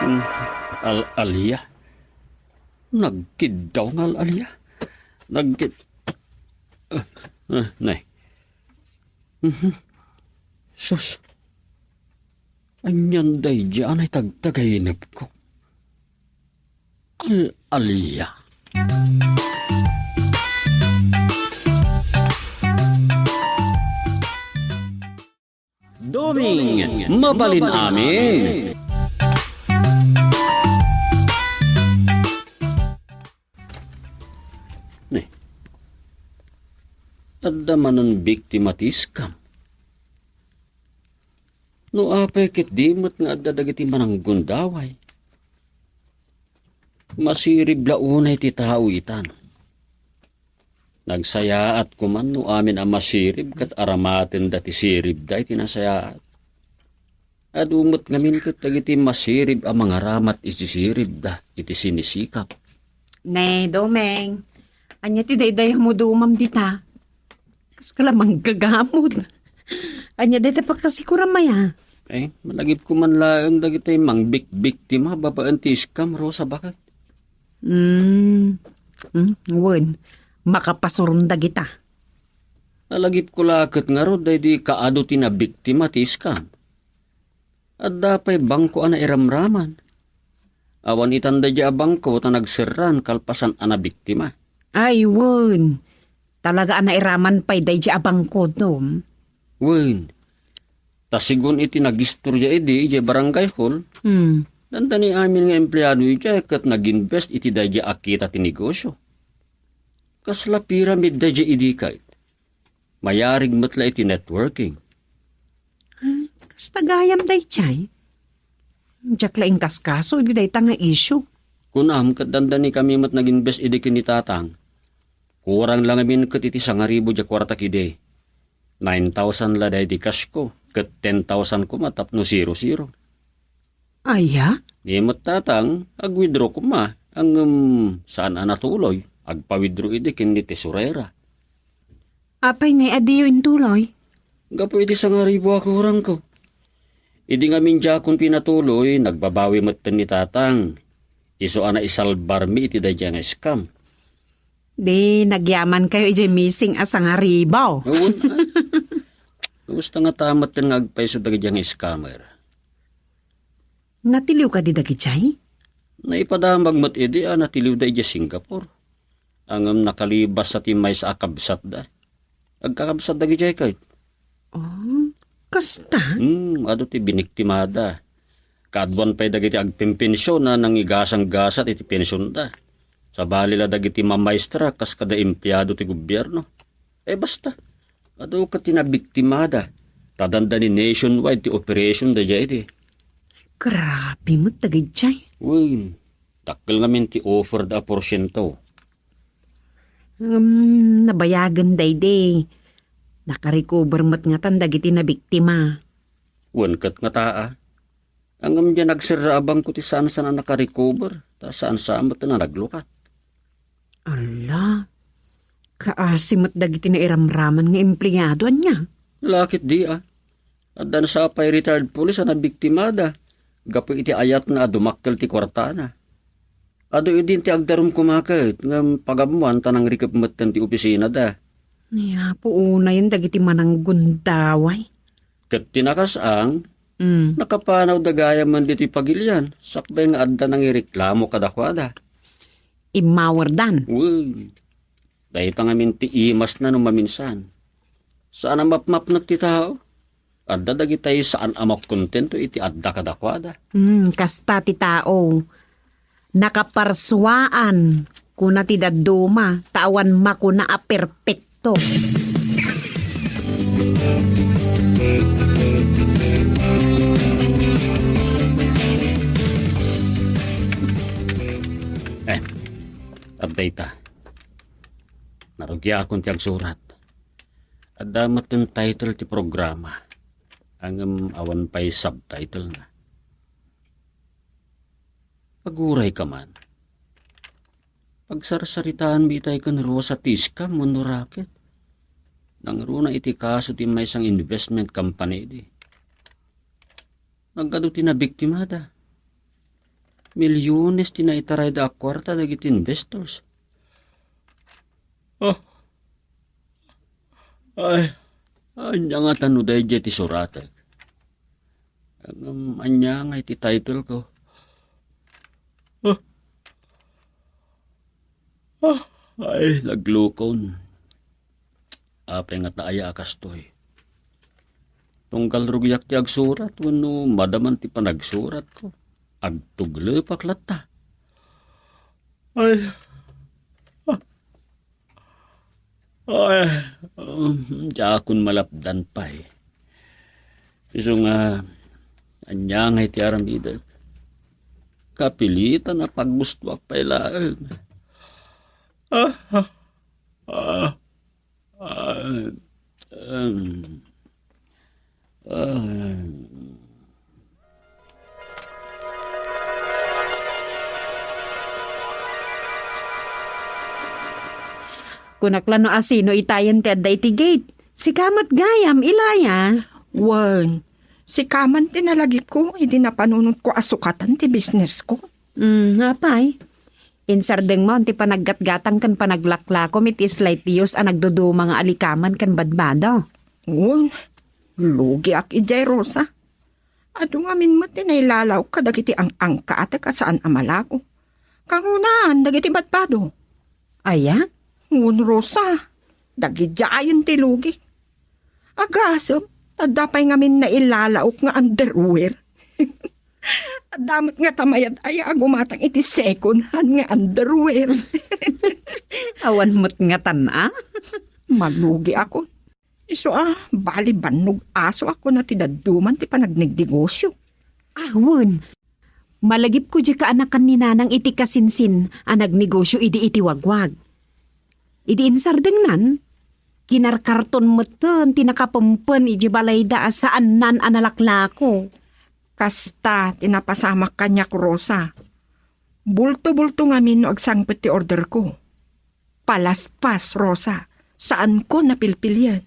Hmm, al-alia? Nagkiddaw nga al-alia? Nagkid-, ah, ah, nay. Mhm. Sus. Anian daydiay a al-alia. Doming, mabalin amin. Ne, adda manen biktima ti scam. No apay ket di met nga adda dagiti mananggundaway. Masirib la unay ti tao itan. Nagsayaat koman no amin a masirib ket aramatenda ti siribda iti nasayaat. Adu met ngamin ket dagiti masirib a mangaramat iti siribda iti sinisikap. Ne, Domeng, ania ti daydayawmo dumam dita? Kaska la manggagamod. Ania dayta pakasikuram aya? Eh, malagipko man laeng dagiti mangbikbiktima babaen ti scam, Rosa, baket. Hmm. Hmm, wen, makapasuron dagita. Alagipko la ket ngarud daydi kaadu ti nabiktima ti scam. Adda pay bangko a nairamraman. Awan itan daydi a bangko ta nagserran kalpasan a nabiktima. Ay, wen. Talaga a nairaman pay daydi a bangko, Dom. Wen. Ta sigun iti nagistoria idi idiay barangay hall, Hmm. dandani amin nga empleado idiay ket nag-invest iti daydi a kita ti negosyo. Kasla pyramid daydi idi kayt. Mayarig met la iti networking. Ah, kasta gayam daydiay. Diak la inkaskaso iti dayta nga issue. Kunam ket dandani kami met nag-invest idi ken ni Tatang. Kurang la ngamin ket iti sangaribu diay kuarta idi. Nine thousand la daydi cash ko, ket ten thousand koma tapno zero-zero. Aya? Ni met Tatang, ag-withdraw koma, ngem saan a natuloy, agpa-withdraw idi ken ni tesorera. Apay ngay a diyo intuloy? Gapu iti sangaribu a kurang ko. Idi ngamin diakon pinatuloy, nagbabawi metten ni Tatang. Isu a naisalbarmi iti daydiay nga scam. Di nagyaman kayo idiay missing a sangaribu. Wen, ah. Kumusta nga ta metten nga agpayso dagiti nga scammer? Natiliw kadi dagidiay? Naipadamag met idi a natiliwda idiay Singapore. Ngem nakalibas sa ti maysa a kabsatda. Agkakabsat dagidiay kayt. Oh, kasta? Hmm, adu ti biniktimada. Kaaduan pay dagiti agpempensiona nangigasanggasat iti pensionda. Sabali la dagiti mamaestra kas kada empleado ti gobierno. Eh, basta. Adu ket ti nabiktimada. Ta dandani nationwide ti operation daydiay idi. Grabe met dagidiay. Wen, dakkel ngamin ti offerda a porsiento. Ngem nabayagen daydi. Nakarecover met ngatan dagiti nabiktima. Wen ket ngata a. Ngem diay nagserra a bangko ti saan-saan a nakarecover, ta saan-saan met a naglukat. Ala, kaasi met dagiti nairamraman nga empleado, ania? Lakit di, ah. Adda na sa pay retired police a nabiktimada gapu iti ayatna a dumakkel ti kuartana. Adu idin ti agdarum kumaket ngem pagammoan ta nangrikep metten ti opisinada. Ni Apo unayen dagiti mananggundaway. Ket ti nakasang, Mm. Nakapanawda gayam man ditoy pagilian, sakbay nga adda nangireklamo kadakuada. Immawerdan. Wen, dayta ngamin ti imasna no maminsan. Saan a mapmapnek ti tao. Adda dagitay saan a makontento iti adda kadakuada. Hmm, kasta ti tao. Nakaparsuaan, kuna ti dadduma, ta awan makuna a perpekto. Eh, adda ita. Narugiakon ti agsurat. Adda met ti title ti programa. Ngem awan pay subtitle na. Aguray ka man. Pagsarsaritaanmi itay ken Rosa ti scam wenno racket. Nangruna iti kaso ti maysa nga investment company idi. Nagadu ti nabiktimada. Milyones ti naitarayda a kuarta dagiti investors. Ah. Ay, ania ngata no daydiay ti suratek? Ngem ania nga iti title ko? Ah, Ah, ay, naglukon. Apay ngata aya a kastoy? Tunggal rugiak ti agsurat wenno madaman ti panagsuratko? Agtuglepak latta. Ay. Ah. Ay, um, diakon malapdan pay. Isu nga, ania ngay ti aramidek? Kapilitan a paggustoak pay laeng. Ah, ah, ah, ah, um, ah. Kunak la no asino itayen ti adda iti gate. Sika met gayam, Ilaya. Wen, sika man ti nalagipko idi napanunotko a sukatan ti businessko. Hmm, apay? Insardengmon ti panaggatgatang ken panaglaklakom iti slight use a nagduduma nga alikaman ken badbado. Wen, lugiak idiay, Rosa. Adu ngamin met ti nailalaok kadagiti ang-angkaatek a saan a malako. Kangrunaan dagiti badbado. Aya? Wen, Rosa, dagidiayen ti lugi. Agasem, adda pay ngamin nailalaok nga underwear. Adda met ngata mayat aya a gumatang iti second hand nga underwear. Awan met ngatan, a? Malugiakon. Isu a, bali bannog asoak kuna ti dadduma ti panagnegnegosioak. Awan. Malagipko diay kaanakan ni Nanang iti kasinsin a nagnegosio idi iti wagwag. Idi insardengnan, kinarkarton metten ti nakapempen idiay balayda a saannan a nalaklako. Kasta ti napasamak kaniak, Rosa. Bulto-bulto ngamin no agsangpet ti orderko. Palaspas, Rosa. Saanko napilpilian.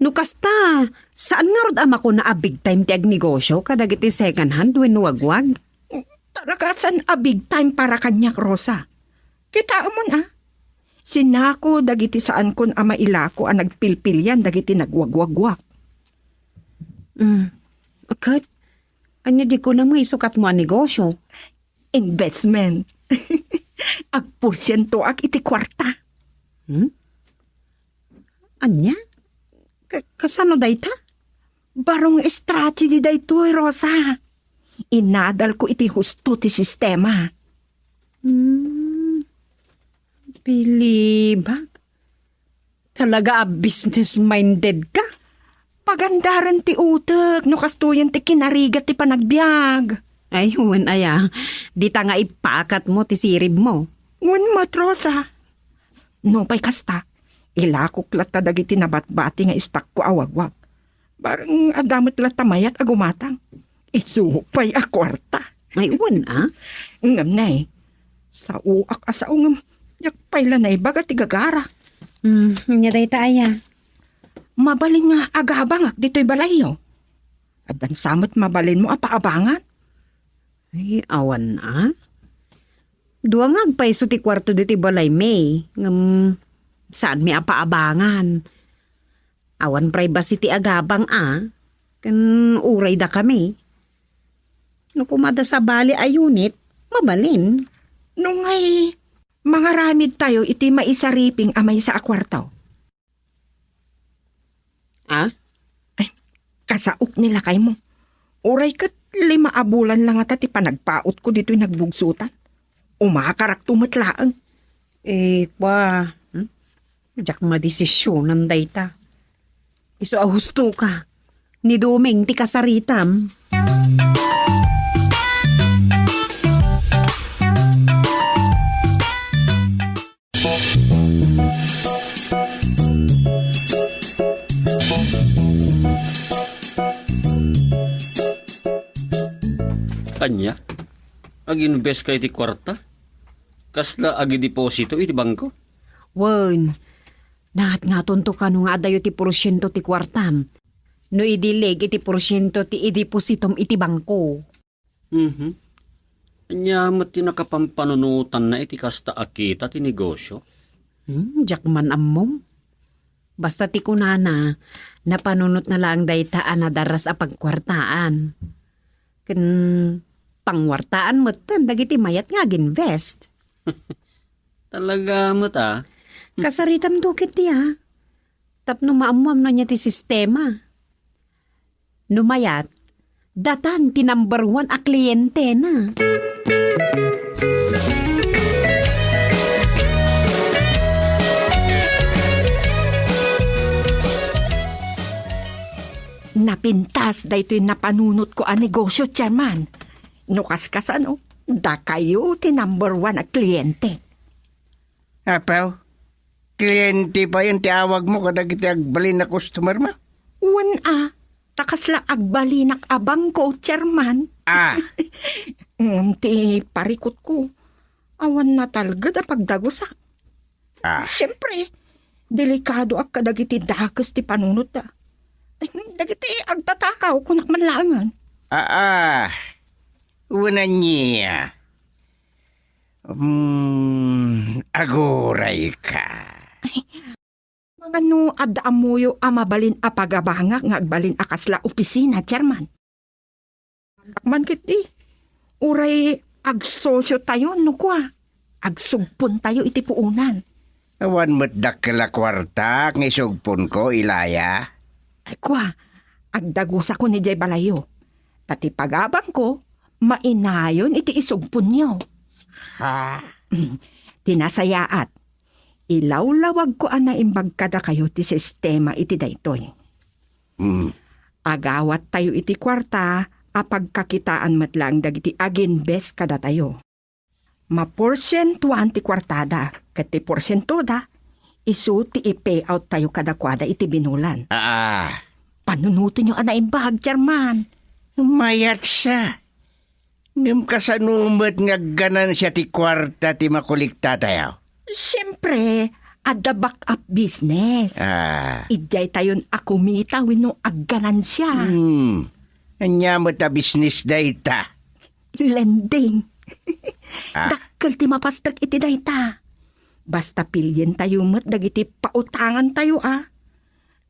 No kasta, saan ngarud a makuna a big time ti agnegosio kadagiti second hand wenno wagwag? Talaga saan a big time para kaniak, Rosa. Kitaemon, a? Sinako dagiti saankon a mailako a nagpilpilian dagiti nagwagwagwak. Mm. Ket, ania diay kunam nga isukatmo a negosio? Investment. Agporsientoak iti kuarta. Hmm? Ania? Ka-, kasano dayta? Baro nga strategy daytoy, Rosa. Inadalko iti husto ti sistema. Hmm. Bilibak. Talaga a business-minded ka? Pagandaren ti utek no kastoyen ti kinarigat ti panagbiag. Ay, wen aya. Dita nga ipakatmo ti siribmo. Wen met, Rosa. Nupay kasta, ilakok latta dagiti nabatbati nga istakko a wagwag. Bareng adda met latta mayat a gumatang. Isu pay a kuarta. Ay, wen, a? Ngem ne, saoak a sao ngem, diak pay la naibaga ti gagara. Hmm, ania dayta aya? Mabalin nga agabangak ditoy balayyo. Addan sa met mabalinmo a paabangan? Ay, awan a. Dua nga agpayso ti kuarto ditoy balaymi, ngem saanmi a paabangan. Awan privacy ti agabang a, ken uray dakami. No koma adda sabali a unit, mabalin. No ngay, mangaramidtayo iti maisariping a maysa a kuarto. A? Ay, kasaok ni lakaymo. Uray ket lima a bulan la ngata ti panagpautko ditoy nagbugsotan. Umakarakto met laeng. Eh, kwa, hmm? Diak madesisionan dayta. Isu a husto ka. Ni Doming ti kasaritam. Ania? Ag-invest ka iti kuarta? Kasla agideposito iti bangko? Wen, nangatngatonto kano nga adayo ti porsiento ti kuartam. No idilig iti porsiento ti idepositom iti bangko. Mhm. Ania met ti nakapampanunotanna iti kasta a kita ti negosio? Hmm, diak man ammom. Basta ti kunana, napanunotna laeng dayta a nadarras a pagkuartaan. Ken Pangwartaan metten dagiti mayat nga aginvest. Talaga met, a? Kasaritam to ketdi, a. Tapno maammuam no ania ti sistema. No mayat, datan ti number one a klientena. Napintas daytoy napanunotko a negosio, Chairman. No kaskasano, dakayo ti number one a kliente. Apo, kliente payen ti awagmo kadagiti agbalin a customer mo? Wen a, ta kasla agbalinak a bangko, Chairman. Ah. Ngem ti parikutko, awan natalged a pagdagusak. Ah. Siempre, delikadoak kadagiti dakes ti panunotda. Dagiti agtatakaw, kunak man laengen. Ah, ah. Wen ania. Hmm, agurayka. Mangano adda ammoyo a mabalin a pagabangak nga agbalin a kasla opisina, Chairman? Agman ketdi, uray agsosiotayo no kua, agsugpontayo iti puonan. Awan met dakkel a kuarta nga isugponko, Ilaya. Ay kua, agdagusakon idiay balayyo. Ta ti pagabangko, mainayon iti isugponyo. Ha? Ti nasayaat, ilawlawagko a naimbag kadakayo ti sistema iti daytoy. Hmm. Agawattayo iti kuarta a pagkakitaan met laeng dagiti aginvest kadatayo. Maporsientuan ti kuartada, ket ti porsientoda, isu ti i-payout tayo kadakuada iti binulan. Ah. Panunotenyo a naimbag, Chairman. Mayat sa. Ngem kasano met nga agganansia ti kuarta ti makolektatayo? Siempre, adda backup business. Ah. Idiay tayon a kumita wenno agganansia. Hmm. Ania met a business dayta? Lending. Ah. Dakkel ti mapasdek iti dayta. Basta pilientayo met dagiti pautangantayo, a.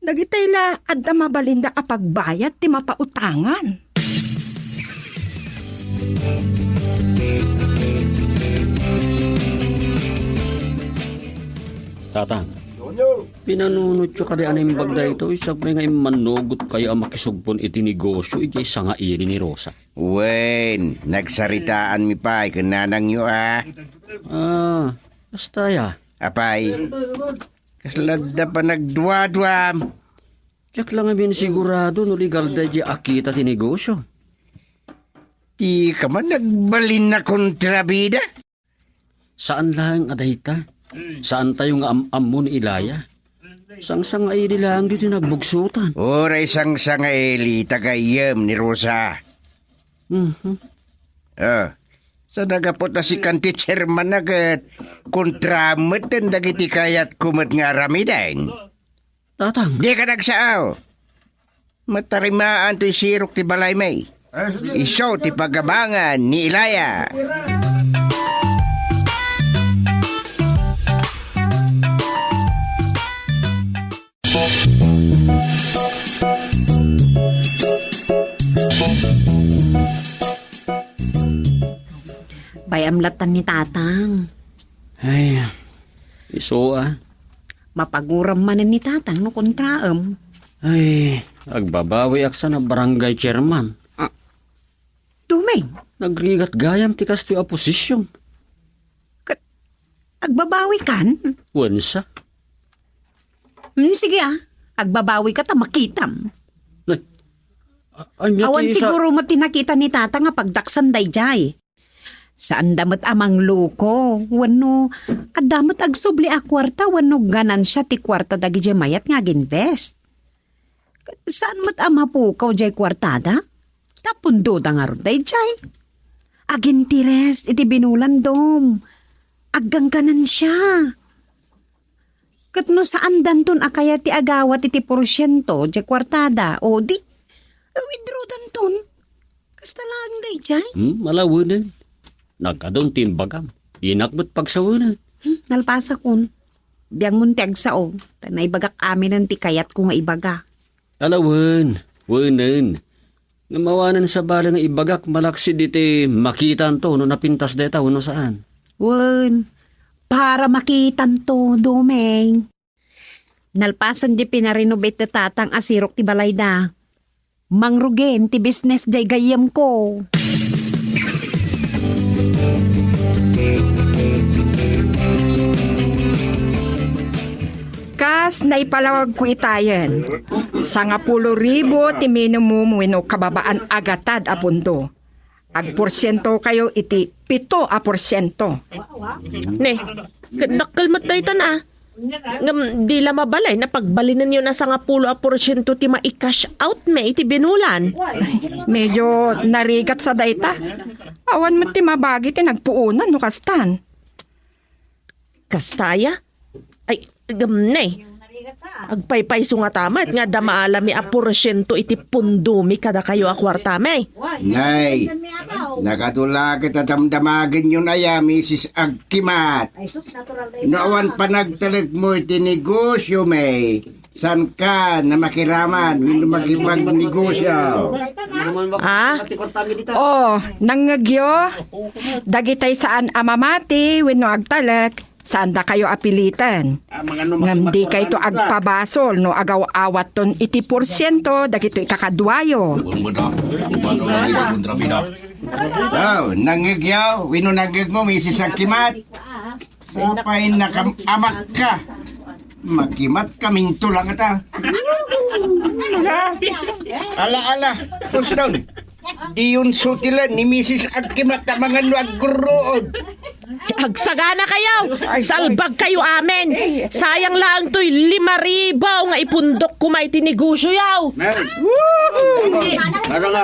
Dagitay la adda mabalinda a pagbayad ti mapautangan. Tatang, pinanunotyo kadi a naimbag daytoy, sakbay nga immannugot kayo a makisugpon iti negosio idiay sangaili ni Rosa? Wen, nagsaritaanmi pay ken nanangyo a. Ah, kasta ya. Apay, kasla adda panagduaduam. Diak la ngamin sigurado no legal daydiay a kita ti negosio. Dika man agbalin a kontrabida? Saan laeng a dayta. Saantayo nga am-ammo ni Ilaya. Sangsangaili laeng ditoy nagbugsotan. Uray sangsangaili, tagayem ni Rosa. Mhm. Ah, sa nagapot a sikan ti chairman na ket kontra met dagiti kayatko met nga aramiden. Tatang. Dika nagsao. Matarimaan toy sirok ti balaymi. Isu ti pagabangan ni Ilaya. Bay-am latta ni Tatang. Ay, isu a. Mapaguram manen ni Tatang no kontraem. Ay, agbabawiak sa a barangay chairman. Ah. Dumeng. Nagrigat gayam ti kastoy a posisyon. Ket agbabawikan? Wen sa. Hmm, sige, a. Agbabawika ta makitam. Ay, a-, ania ti sa- Awan siguro met ti nakita ni Tatang a pagdaksan daydiay. Saanda met a mangloko, wenno adda met agsubli a kuarta wenno ganansia ti kuarta dagidiay mayat nga aginvest. Saan met a mapukaw diay kuartada? Ta pundoda ngarud daydiay. Aginteres iti binulan, Dom. Aggangganansia. Ket no saandanton a kayat ti agawat iti porsiento diay kuartada, o di, withdrawdanton. Kasta laeng daydiay? Hmm, alawenen. Nagadu ti imbagam. Dinak met pagsawenen. Hmm, nalpasakon. Biangmon ti agsao, ta naibagak aminen ti kayatko nga ibaga. Alawen, wenen. Ngem awanen sabali nga ibagak malaksid iti makitanto no napintas dayta wenno saan. Wen, para makitanto, Domeng. Nalpasen di pinarenovate ti tatang a sirok ti balayda. Mangrugen ti business jay gayyemko. Kas naipalawagko itayen, sangapulo ribu ti minimum wenno kababaan a gatad a pondo. Agporsientokayo iti pito a porsiento. Ne, ket dakkel met daytan a. Ngem di la mabalin a pagbalinenyo a sangapulo a porsiento ti mai-cash out met iti binulan. Medyo narigat sa dayta. Awan met ti mabagi ti nagpuonan no kastan. Kasta aya? Ay, ngem ne. Agpaypayso ngata met nga adda maalami a porsiento iti pondomi kadakayo a kuartami. Nay, nakadula ket a damdamagenyon aya, Misis Agkimat. No awan panagtalekmo iti negosio, May, saanka a makiraman wenno makipagnegosio? Ah? Oh, nangngegyo? Dagitay saan a mamati wenno agtalek, saandakayo a piliten. Ngem dikayto agpabasol no agaw-awatton iti porsiento dagitoy kakaduayo. Oh, nangngegyo wenno nangngegmo, Misis Agkimat? Sapay nakam-amakka. Makimat kaminto lang ata. Ala, ala. Uston. Diyon sutilen ni Misis Agkimat a mangan no aggurruod. Agsagana kayo! Salbag kayo amin! Sayang laang toy lima ribu nga ipundok kuma iti negosyo yaw! Para nga.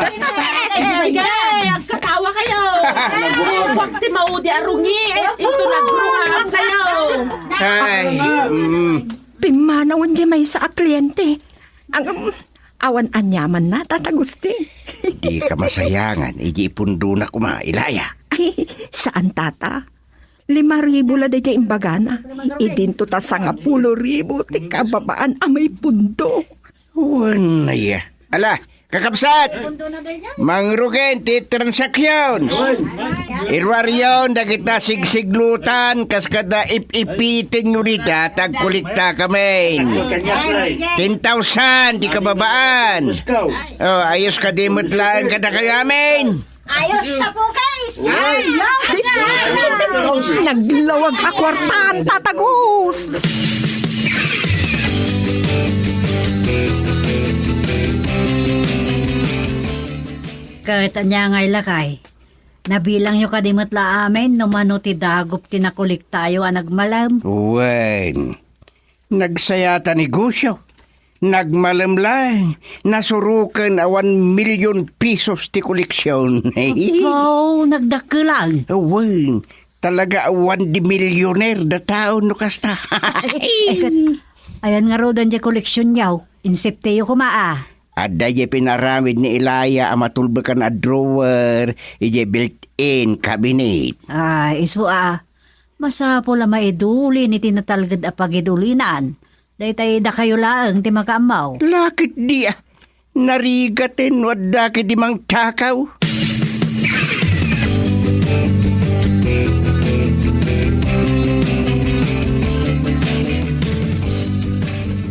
Sige, agkatawa kayo! Huwag ti maudi a rungi! Ito nagrungaan kayo! Ay, mm. Pimmanawen di maysa a kliente. Ang, um, awan aniamanna, Tata Agustin. Di ka masayangan, idi ipundona kuma, Ilaya. Ay, saan, Tata. Lima ribu la dayta imbagana. Idinto ta sangapulo ribu ti kababaan a maipundo. Wen, aya. Ala, kakabsat! Mangrugen ti transaksyon. Iruaryon dagita sigsiglutan kas kada ip-ipitenyo dita ta agkolektakamin. Ten thousand ti kababaan. Oh, ayos kadi met laeng kadakayo amin. Ayos ta po, guys! Ay! Naglawag a kwarta, Tata Gus! Ket ania ngay lakay? Nabilangyo kadi met la amin no mano ti dagup ti nakolektayo a nagmalem? Wen. Nagsayat a negosyo. Nagmalem laeng, nasuroken a one million pesos ti koleksion. Apo, nagdakkelan. Wen, talaga awan di millionaire da tao no kasta. Ay, ket, ayan ngaruden diay koleksionyo. Insafetyyo koma a. Adda diay pinaramid ni Ilaya a matulbekan a drawer, idiay built-in cabinet. Ay, isu a. Masapul a maidulin iti natalged a pagidulinan daytay dakayo laeng ti makaammo. Lakit di a, narigaten no adda kadi mangtakaw.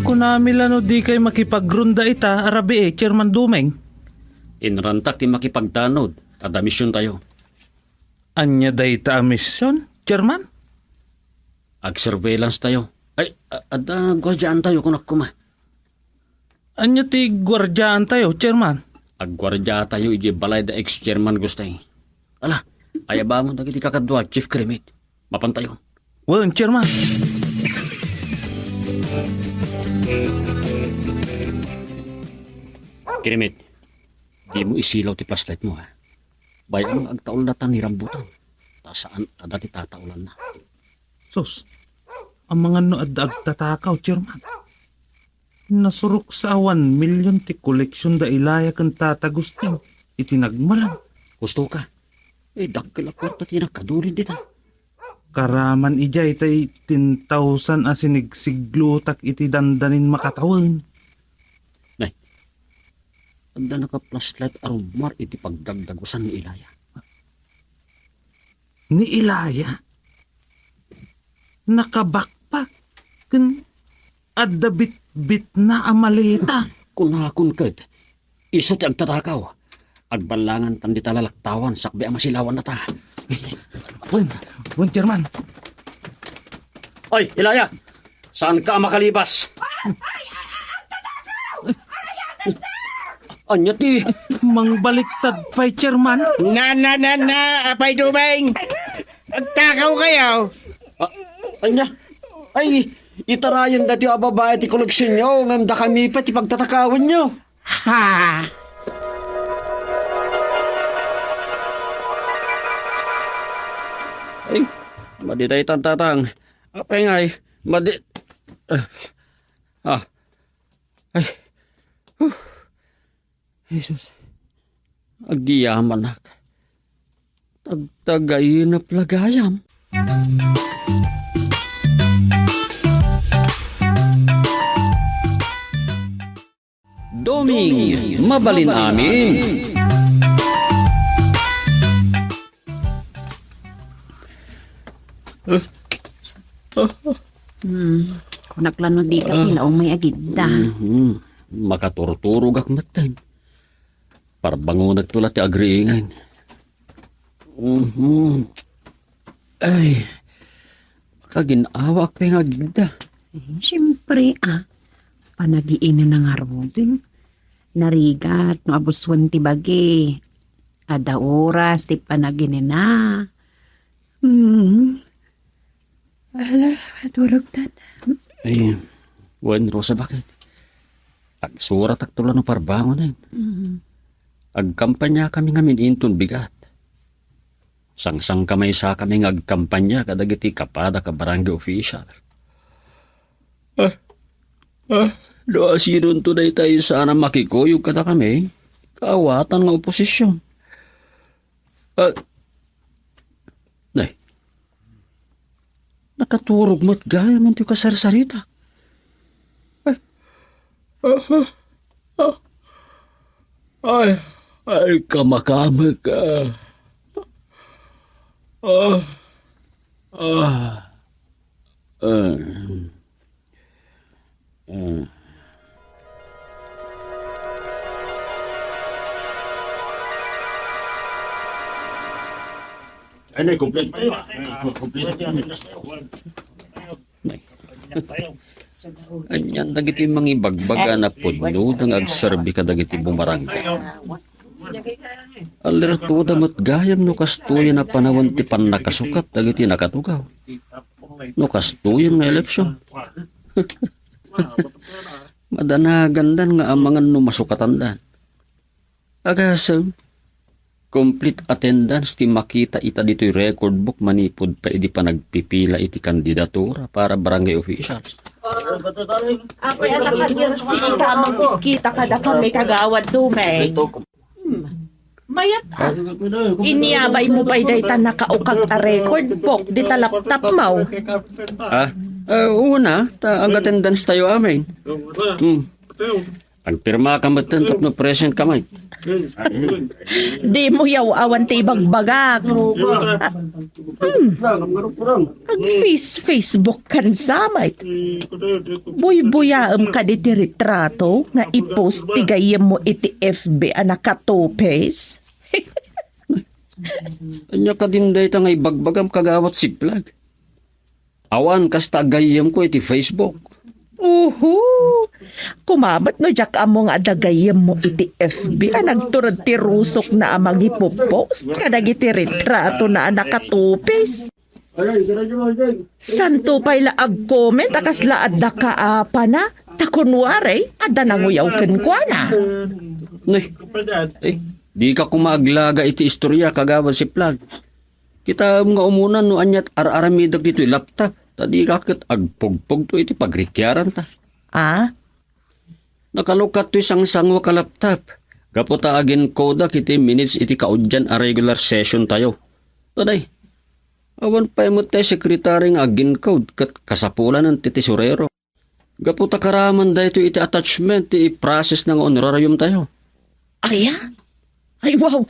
Kunami la no dikay makipagronda ita a rabii, Chairman Dumeng? Inrantak ti makipagtanod, adda misiontayo. Ania dayta a mision, Chairman? Agsurveillance tayo. Ay, a-, adda guardiaan tayo, kunak koma. Ania ti guardiaan tayo, Chairman? Agguardia tayo iti balay da ex-chairman Gustay. Ala, ayabamo dagiti kakadua, Chief Kirimit. Mapan tayo. Wen, Chairman. Kirimit, dimo isilaw ti flashlight mo, ha? Bay-am nga agtaulda ta ni rambutan, ta saan a dati tataulanna. Sus, amangan no adda agtatakaw, Chairman. Nasurok sa awan milyon ti koleksion da Ilaya ken Tata Agustin iti nagmalem. Husto ka. Eh, dakkel a kwarta ti nakadulin dita. Karaman idiay tay ten thousand a sinigsiglutak iti dandanin makatawen. Nay, Adda naka-flashlight a rummuar iti pagdagdagusan ni Ilaya. Ni Ilaya? Nakabakpak ken adda bitbitna a maleta. Kunakon ket, isu ti agtatakaw. Agballangan tan dita lalaktawan sakbay a masilawannata. Wen, wen, Chairman. Oy, Ilaya! Saanka a makalibas? Ania ti mangbaliktad pay, Chairman? Na, na, na, na, Apay Dumeng! Agtakaw kayo! Ah, ania? Ay, itarayan dati a babae ti koleksionyo, ngem dakami pay ti pagtatakawanyo. Ha! Ay, madi daytan, Tatang. Apay ngay, madi, ah, ah. Ay, huh. Jesus, agyamanak. Tagtagainep la gayam. Doming, mabalin amin. Hmm. Kunak la no di ka Ah. pinaumay agidda. Mhm. Makaturturogak metten. Parbangonekto la ti agriingan. Mhm. Ay, makagin-awak pay nga agidda. Eh, siyempre, ah. Panagiinana ngaruden. Narigat no abusuen ti bagi. Adda oras ti panaginina. Hmm. Ala, turog ta. Ay, wen, Rosa, bakit? Agsuratakto la no parbangonen. Mm. Agkampaniakami ngamin inton bigat. Sangsangkamaysakami nga agkampania kadagiti kapadak a barangay official. Ah, ah, no asinonto daytay saan a makikuyog kadakami, kaawatan nga oposision. Ah, nay, nakaturog met gayam ti kasarsarita. Ay, ah, ah, ah. Ay, ay, kamakamek, ah. Ah, ah, ah. Ah. Ay, nay, kompleto tayo, ah. Kompleto tayo. Anian dagiti mangibagbaga a napudno nga agserbi kadagiti bumarangay. Alertoda met gayam no kastoyen a panawen ti pannakasukat dagiti nakatugaw. No kastoyen nga eleksion. Madanagandan nga amangan no masukatandan. Agasem, complete attendance ti makita ita ditoy record book manipud pay idi panagpipila iti kandidatura para barangay officials. Apay, adda ka, Dirsi, ita a makikita kadakami, Kagawad Dumeng. Hmm. Mayat, ah. Inyabaymo pay dayta nakaukag a record book dita laptopmo. Ah, eh, una, ta ag-attendance tayo amin. Hmm. Agpirmaka metten tapno present ka met. Dimo yaw-awan ti ibagbagak. Ah, hmm. Ag-face-, Facebook kan sa met. Buybuyaem kadi ti retrato nga i-post ti gayyemmo iti F B a nakatupis. Ania kadin dayta nga ibagbagam, Kagawad Siplag? Awan kasta a gayyemko iti Facebook. Uhu! Kumamet no diak ammo nga adda gayyemmo iti F B a nagtured ti rusokna a mangipopost kadagiti retratona a nakatupis. Santo pay la agcomment a kasla adda kaapana, ta kunwari adda nanguyaw kenkuana. Nay, eh, dika koma aglaga iti istoria, Kagawad Siplag. Kitaem nga umuna no aniat ar-aramidek ditoy laptop, ta dika ket agpugpugto iti pagrikiaranta. Ah? Nakalukattoy sangsanguak a laptop, gapu ta agincodeak iti minutes iti kaudian a regular session tayo. Tuday, awan pay met ti secretary nga agincode ket kasapulanen ti tesorero. Gapu ta karaman daytoy iti attachment ti i-process na nga honorarium tayo. Aya? Ay, wow!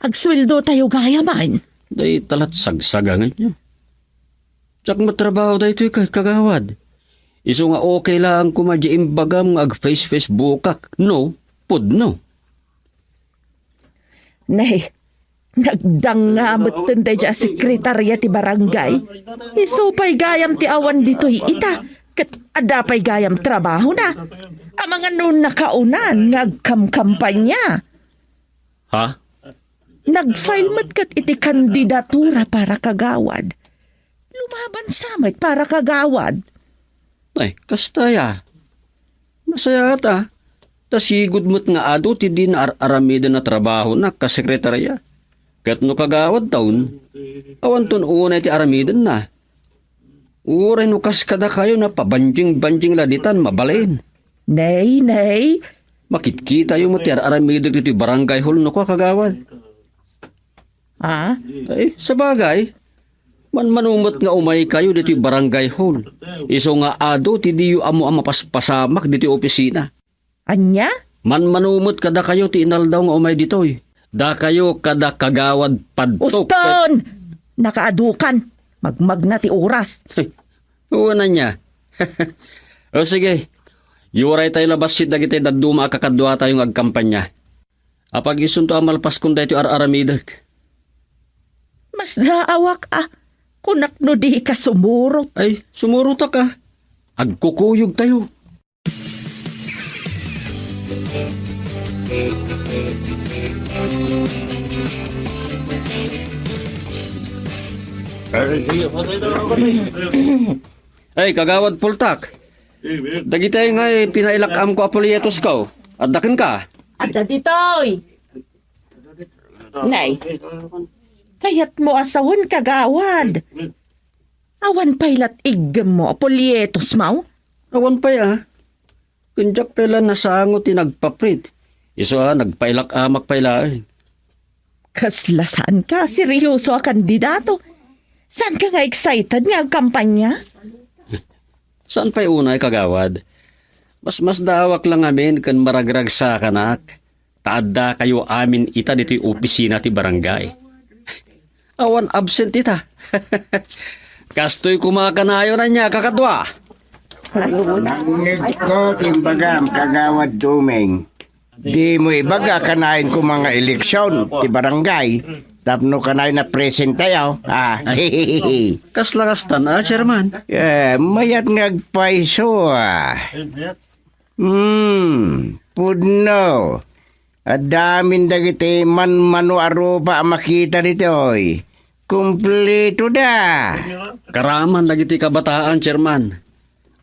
Agsueldotayo gayam man. Dayta la't sagsaganganyo. Diak matrabaho daytoy ket, kagawad. Isu nga okay laeng koma diay imbagam nga ag-face-Facebookak, no? Pudno. Nay, nagdanga metten daydiay a sekretaria ti barangay. Isu pay gayam ti awan ditoy ita, ket adda pay gayam trabahona. Amangan no nakaunan nga agkamkampanya. Ha? Nag-file met ket iti kandidatura para kagawad. Lumaban sa met para kagawad. Ay, kasta aya. Nasayaat a. Ta sigud met nga adu ti di naar-aramiden a trabahona kas sekretaria. Ket no kagawad taon, awanton unay ti aramidenna. Uray no kas kadakayo, napabanjing-banjing la ditan, mabalin. Nay, nay. Makitkitayo met ti ar-aramidek ditoy barangay hall no kua, kagawad. Ah? Ay, sabagay. Manmano met nga umaykayo ditoy barangay hall. Isu nga adu ti diyo ammo a mapaspasamak ditoy opisina. Ania? Manmano met kadakayo ti inaldaw nga umay ditoy. Dakayo kada kagawad padto. Uston! Nakaadukan. Magmagna ti oras. Wen ania. O sige, uraytayo la bassit dagiti dadduma a kakaduatayo nga agkampanya. Apag isunto a malpaskon daytoy ar-aramidek. Masdaawak a. Kunak no dika sumurot. Ay, sumurotak a. Agkukuyogtayo. Ay, Kagawad Pultak. Dagiti ngay pinailak-amko a polyetosko, adda kenka? Adda ditoy. Nay, kayatmo a sawen, Kagawad. Awan pay lat iggemmo a polyetosmo? Awan pay a. Ken diak pay la nasango ti nagpa-print. Isu a, nagpailak-amak pay laeng. Kasla saanka a seryoso a kandidato? Saanka nga excited nga agkampanya? Saan pay unay, Kagawad? Masmasdaawak la ngamin ken maragragsakanak ta addakayo amin ita ditoy opisina ti barangay. Awan absent ita. Kastoy koma kanayon ania, kakadua? Nangngegko ti imbagam, Kagawad Dumeng. Dimo ibaga kanayon koma nga eleksion ti barangay tapno kanayon a presentayo. Ah, kasla kastan a, Chairman? Eh, mayat nga agpayso a. Hmm, pudno. Adda amin dagiti manmano a rupa a makita ditoy. Kumpleto da. Karaman dagiti kabataan, Chairman.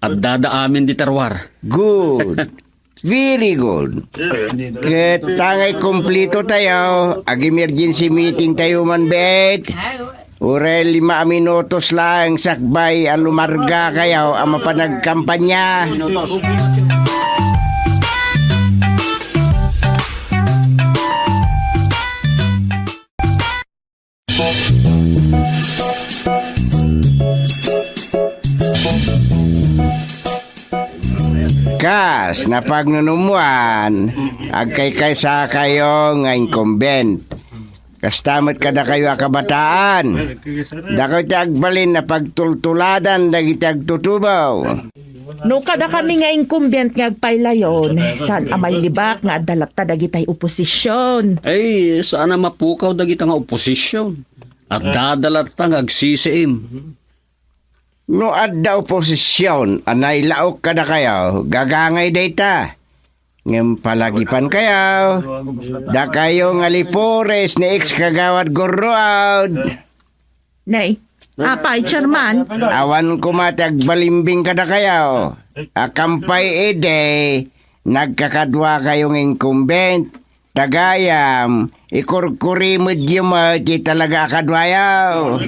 Addada amin di terroir. Good. Very good. Ket ta nga kumpletotayo, ag-emergency meetingtayo man bet. Uray lima a minutos laeng sakbay a lumargakayo a mapan agkampanya. Kas napagnunummoan, agkaykaysakayo nga incumbent. Kasta met kadakayo a kabataan. Dakayo ti agbalin a pagtultuladan dagiti agtutubaw. No kadakami nga incumbent nga agpaylayon, saan a mailibak nga adda latta dagitay oposisyon. Ay, saan a mapukaw dagita nga oposisyon. Addada latta nga agsisiim. No adda oposisyon a nailaok kadakayo, gagangay dayta. Ngem palagipankayo, dakayo nga lipores ni ex-kagawad Gurruod. Nay, apay, Chairman? Awan koma ti agbalimbing kadakayo. Akampay idi, nagkakaduakayo nga incumbent. Tagayam, ikurkurimedyo met ti talaga a kaduayo.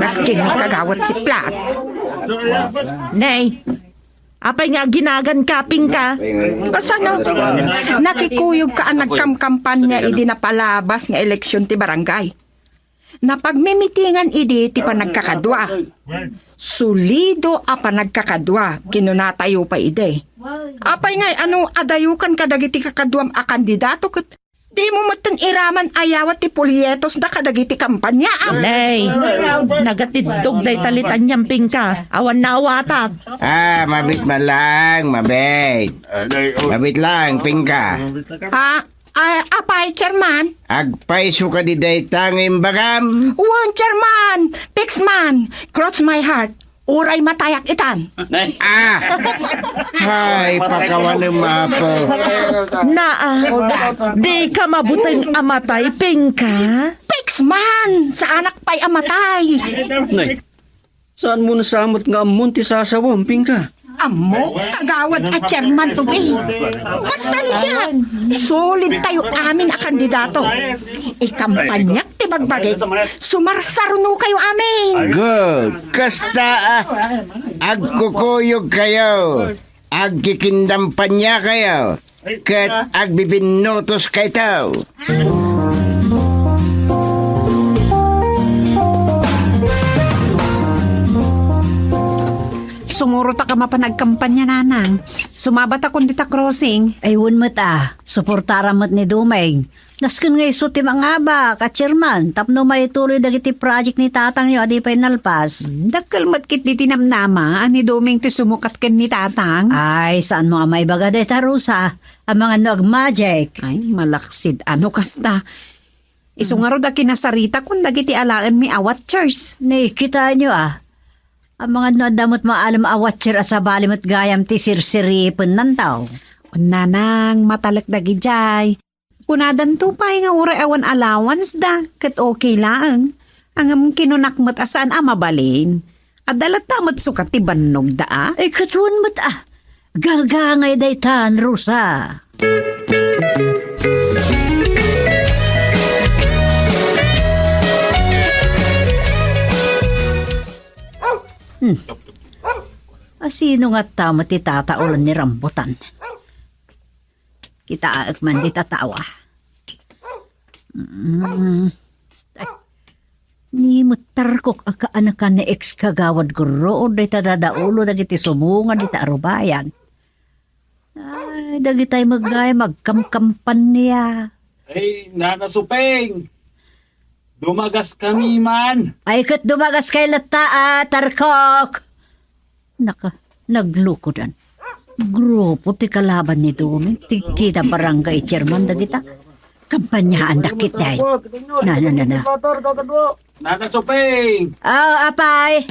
Nasken ni Kagawad Siplat. Nay, apay nga aginagan kapingka? Kasano? Nakikuyogka a nagkamkampanya idi napalabas nga eleksyon ti barangay. Napagmimitingan idi ti panagkakadua. Solido a panagkakadua, kinunatayo pay idi. Apay ngay, ano adayokan kadagiti kakaduam a kandidato ket dimo metten iraman a yawat ti polietosda kadagiti kampaniaam? Nay, nagatiddog dayta litaniam, Pingka. Awan naawatak. Ah, mabit man lang, mabit. Mabit lang, Pingka. Ha? Ah, apay, Chairman? Agpayso kadi dayta nga imbagam? Wen, Chairman! Fix man! Cross my heart! Uray matayak itan! Ah! Ay, pakawanem, Apo. Naa, di ka mabuteng a matay, Pingka? Fix man! Saanak pay a matay! Nay, saanmo nasamet nga ammon ti sasawam, Pingka? Ammo, kagawad a Chairman Tubing. Basta ni siya, solid tayo amin a kandidato. Ikampanyak ti bagbagik, sumarsaruno kayo amin. Good. Kasta, ah, agkukuyog kayo, agkikindampanya kayo, ket agbibinnotos kayo. Sumurot a ka mapan agkampanya, nanang. Sumabata kon dita crossing. Ay, wen met a. Suportaram met ni Dumeng. Nasken nga isu ti mangabak a chairman tapno maituloy dagiti project ni tatangyo a di pay nalpas. Hmm, dakkel met ketdi ti namnama a ni Dumeng ti sumukat ken ni tatang. Ay, saanmo a maibaga dayta, Rosa? Amangan no agmagic. Ay, malaksid. Ano kasta? Isu ngarud a kinasaritak kun dagiti alaenmi a watchers. Nakitaenyo a. Amangan no adda met maalam a watcher a sabali met gayam ti sirsiripen nantaw. Nanang, matalek dagidiay. Kunadanto pay nga uray awan allowance da, ket okay laeng. Ngem kinunak met a saan a mabalin. Adda latta met sukat ti bannogda a? Ay, ket wen met a. Gagangay daytan, Rosa. Hmm. A sino nga tama ti tataolan ni Rambutan? Kitaek man di tatawa. Mm. Ay, ni met tarkok a kaanakan ni ex kagawad Gurruod dayta dadaulo dagiti sumongan dita arubayan. Ay, dagitay met gayam agkamkampanya. Ay, Nana Supeng! Dumagaskami man! Ay, ket dumagaskay latta a, tarkok! Naka, naglukodan. Grupo ti kalaban ni Domi, ti kida barangay chairman dagita. Kampanyaandak ketdi. Na, na, na, na. Nana Supeng! Ah, apay.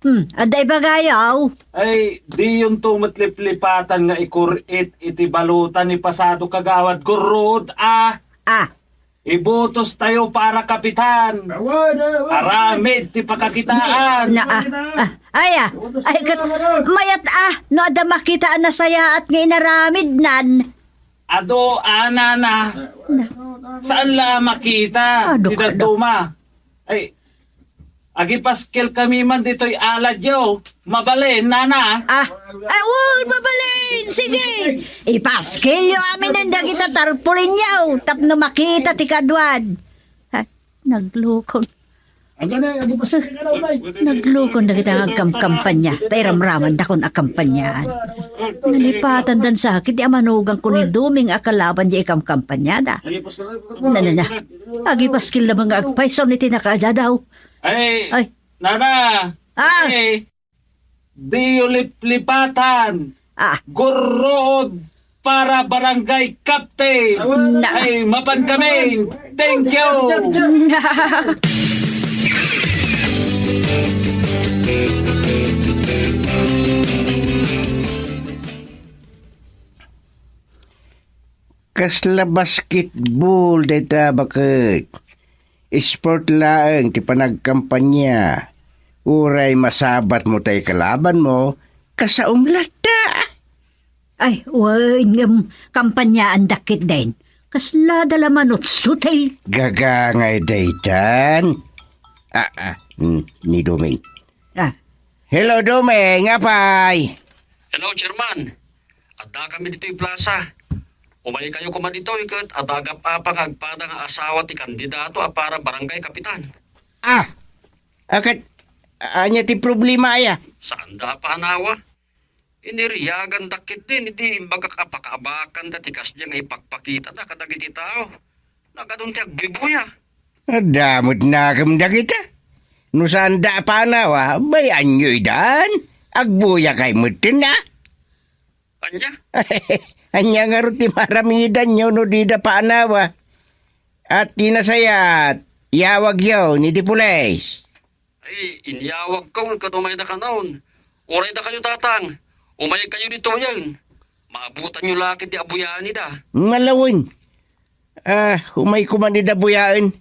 Hmm, adda ibagayo? Ay, diyonto met liplipatan nga ikurit iti balota ni pasado kagawad Gurruod, ah. Ah. Ibotos tayo para kapitan. Awan, awan. Aramid ti pakakitaan. Na, ah, ah, ay, ah. Ay, kat, mayat, ah, no adda makita a nasayaat nga inaramidnan. Adu, ana na. Saan la makita? Adu, ti dadduma. Ay, agipaskelkami man ditoy aladyo. Mabalin, nana? Ah, ay, wen, mabalin. Sige. Ipaskelyo amin dagita tarpulinyo tapno makita ti kaduan. Ha, naglukon. Naglukon dagita nga agkamkampanya, ta iramramandakon a kampanyaan. Nalipatandan sakit ti amanuganko ni Duming a kalaban di ikamkampanyada. Na, na, na. Agipaskel laeng nga agpayso iti nakaadadaw. Ay, Ay. Nana! Ah! Ay, diyo liplipatan! Ah! Gurruod para barangay captain! Na. Ay, mapan kami! Thank you! Kasla basketball dayta, baket. Sport laeng ti panagkampanya. Uray masabatmo tay kalabanmo, kasaom latta. Ay, wen, ngem kampanyaandak ketdin. Kaslada la manutsutil. Gagangay daytan. Ah, ah, mm, ni Duming. Ah. Hello, Duming. Apay? Hello, Chairman. Addakami ditoy plasa. Umaykayo koma ditoy ket adda agap-apa nga agpada nga asawa ti kandidato a para barangay kapitan. Ah! Aket, Ania ti problema aya? Saanda a panawa. Iniriagandak ketdin idi imbagak a pakaabakanda ti kasdiay nga ipakpakitada kadagiti tao. Nagadu ti agbubuya. Adda met nakem dagita. No saanda a panawa, bay-anyo idan. Agbuyakay metten a. Ania? Ania ngarud ti maaramidanyo no dida panawa? At ti nasayaat, iyawagyo ni di pulis. Ay, inyawagko kano umayda kanon. Uray dakayo, Tatang, umaykayo ditoyen. Maabutanyo la ketdi a buyaen ida. Ngalawen. Ah, umay koma ida buyaen.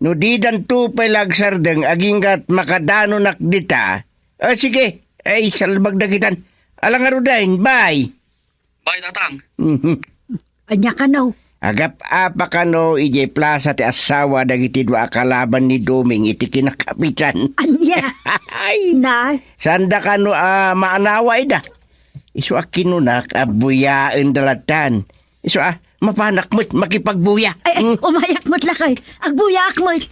No didanto pay la agsardeng, agingga't makadanonak dita. Ah, sige. Ay, salbag dagitan. Ala ngaruden, bay. Bay, Tatang. Mhm. Ania kano? Agap-apa kano idiay plasa ti asawa dagiti dua a kalaban ni Doming iti kinakapitan. Ania? Ay! Na? Saanda kano a maanawa ida? Isu a kinunak a buyaen da latan. Isu a, mapanak met makipagbuya. Ay, ay, hmm? Umayak met lakay. Agbuyaak met.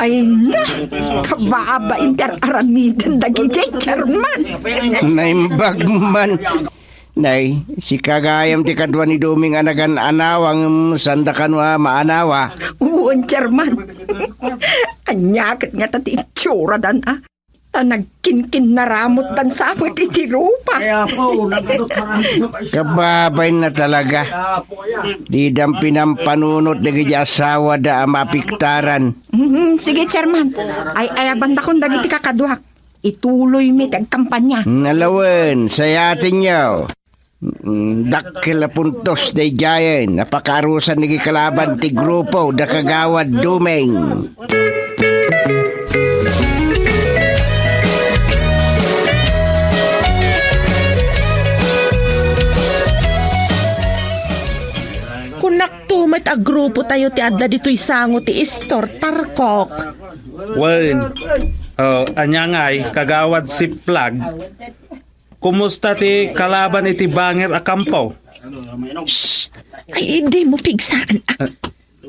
Ay na, kababain ti ar-aramiden dagiti chairman. Naimbag man. Nay, sika gayam ti kadua ni Doming a nagan-anawa ngem sanda kano a maanawa. Wen, chairman. Ania ket ngata ti itsuradan a? Ta nagkinkinnaramutdan sa met iti rupa. Kababain na talaga. Didan pinampanunot dagiti asawada a maapektaran. Mm, sige, chairman. Ay-ayabantakon dagiti kakaduak. Ituloymi ti agkampanya. Nalawen, sayatenyo. Mm, dakkel a puntos daydiayen a pakaarusan dagiti kalaban ti grupo da Kagawad Dumeng. Kunak to met a grupo tayo ti adda ditoy sango ti istor, Tarkok. Wen, oh, ania ngay, Kagawad Siplag? Kumusta ti kalaban iti bangir a kampo? Shh! Ay, dimo pigsaan, ah.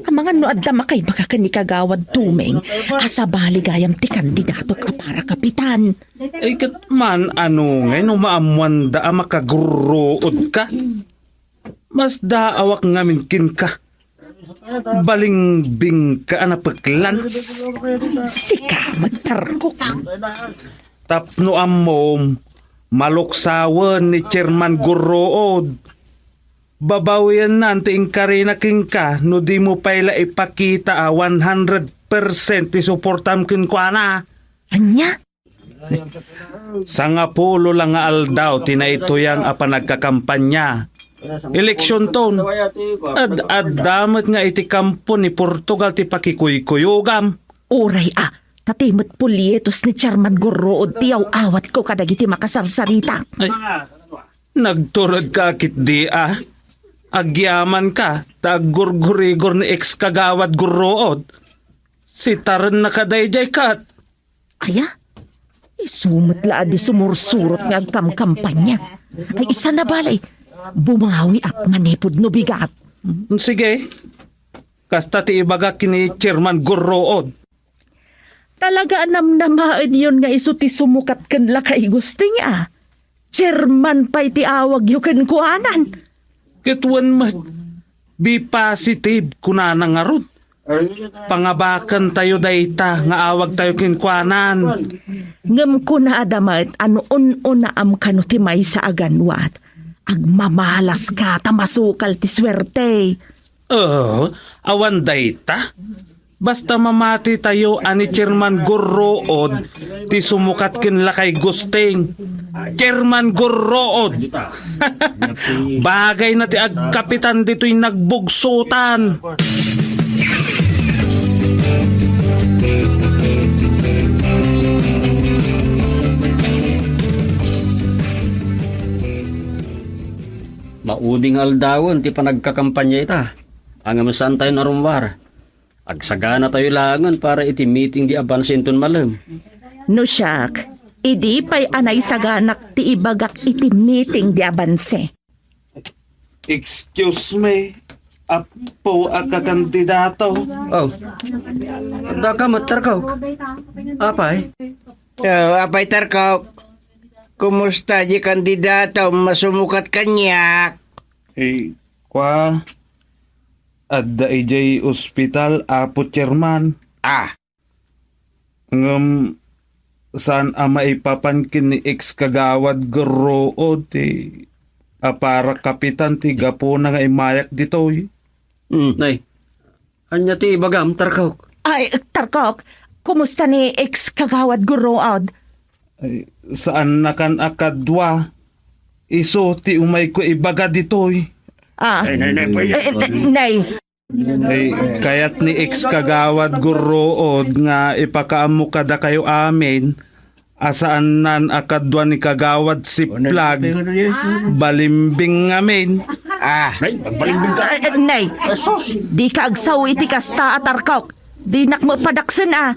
Amangan no adda makaibaga ken ni Kagawad Dumeng a sabali gayam ti kandidatok a para kapitan. Ay, ket man, ano ngay no maammoanda a makagurruod ka? Masdaawak ngamin kenka. Balingbing ka a napeklan. Sika, magtarkok. Tapno ammom, maluksawen ni Chairman Gurruod. Babawiennan ti inkarina kenka no dimo pay la ipakita a one hundred percent ti suportam kenkuana. Ania? Sangapulo la nga aldaw ti naituyang a panagkakampanya. Eleksionton. Ad-adda met nga iti kampo ni Portugal ti pakikuykuyogam. Uray a, ta ti met polyetos ni Chairman Gurruod ti aw-awatko kadagiti makasarsarita. Ay, nagturedka a ketdi a. Agyamanka ta aggurgurigor ni ex Kagawad Gurruod. Sitarennaka daydiay ket. Aya? Isu met la a di sumursurot nga agkamkampanya. Ay, isan a bale, bumawiak manipud no bigat. Mm, sige. Kasta ti ibagak ken ni Chairman Gurruod. Talaga a namnamaenyon nga isu ti sumukat ken Lakay Gusting a. Chairman pay ti awagyo kenkuanan. Ket wen met, be positive, kunana ngarud. Pangabakentayo dayta nga awagtayo kenkuanan. Ngem kunada met a no un-unaam kano ti maysa a ganwat, agmamalaska ta masukal ti suerte. Oh, awan dayta? Basta mamatitayo a ni Chairman Gurruod ti sumukat ken Lakay Gusting. Chairman Gurruod. Bagay na ti agkapitan ditoy nagbugsotan. Maudi nga aldawen ti panagkakampanya ita. Ngem saantayon a rummuar. Agsaganatayo laengen para iti meeting di abansinton malem. No siak, idi pay a naisaganak ti ibagak iti meeting di abanse. Excuse me, apo a kakandidato. Oh, daka met, Tarkok. Apay? Oh, apay, Tarkok. Kumusta di kandidato? Masumukat kaniak. Eh, kwa, adda idiay ospital, Apo Chairman. Ah. Ngem saan a maipapan ken ni ex-kagawad Gurruod ti a para kapitan ti gapuna nga immayak ditoy. Mm. Nay, ania ti ibagam, Tarkok? Ay, Tarkok, kumusta ni ex-kagawad Gurruod? Ay, saannakan a kadua. Isu ti umayko ibaga ditoy. Ah. Ay, nay, nay, pay- Eh, eh, nay, Ay, kayat ni ex-kagawad Gurruod nga ipakaammo kadakayo amin a saannan a kadua ni Kagawad Siplag, balimbing ngamin. Ah. Nay, magbalimbing ka. Eh, eh, nay, di ka agsaw iti kasta a Tarkok. Dinak mapadaksena.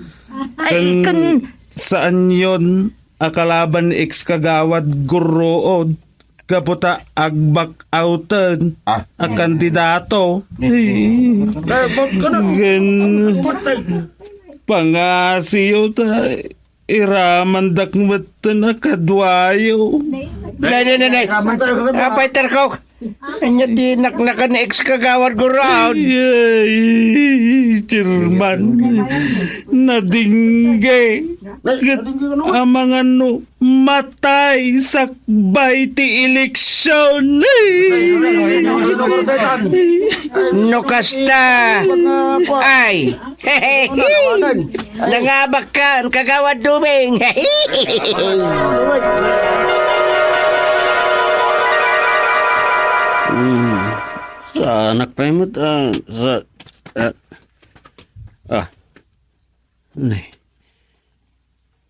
Ay, ken, ken saanyon a kalaban ni ex-kagawad Gurruod. Gapu ta agbak-outen Ah. a kandidato. Eh, ba't ka na- Ken, pangasiyo ta iramandak metten a kaduayo. Nay, nay, nay, nay. Apay, Tarkok. Ania ti naknakan ni ex-kagawad Gurruod? Ay, Chairman. Nadingge. Ket amangan no matay sakbay ti eleksyon. No kasta, ay, nangabakkan, Kagawad Duming. Hmm. Saanak pay met, ah, sa, ah, ah. Nay.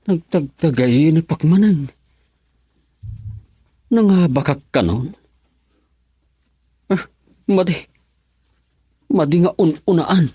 Nagtagtagayinipak manen. Nangabakak kanon. Ah, madi. Madi nga un-unaan.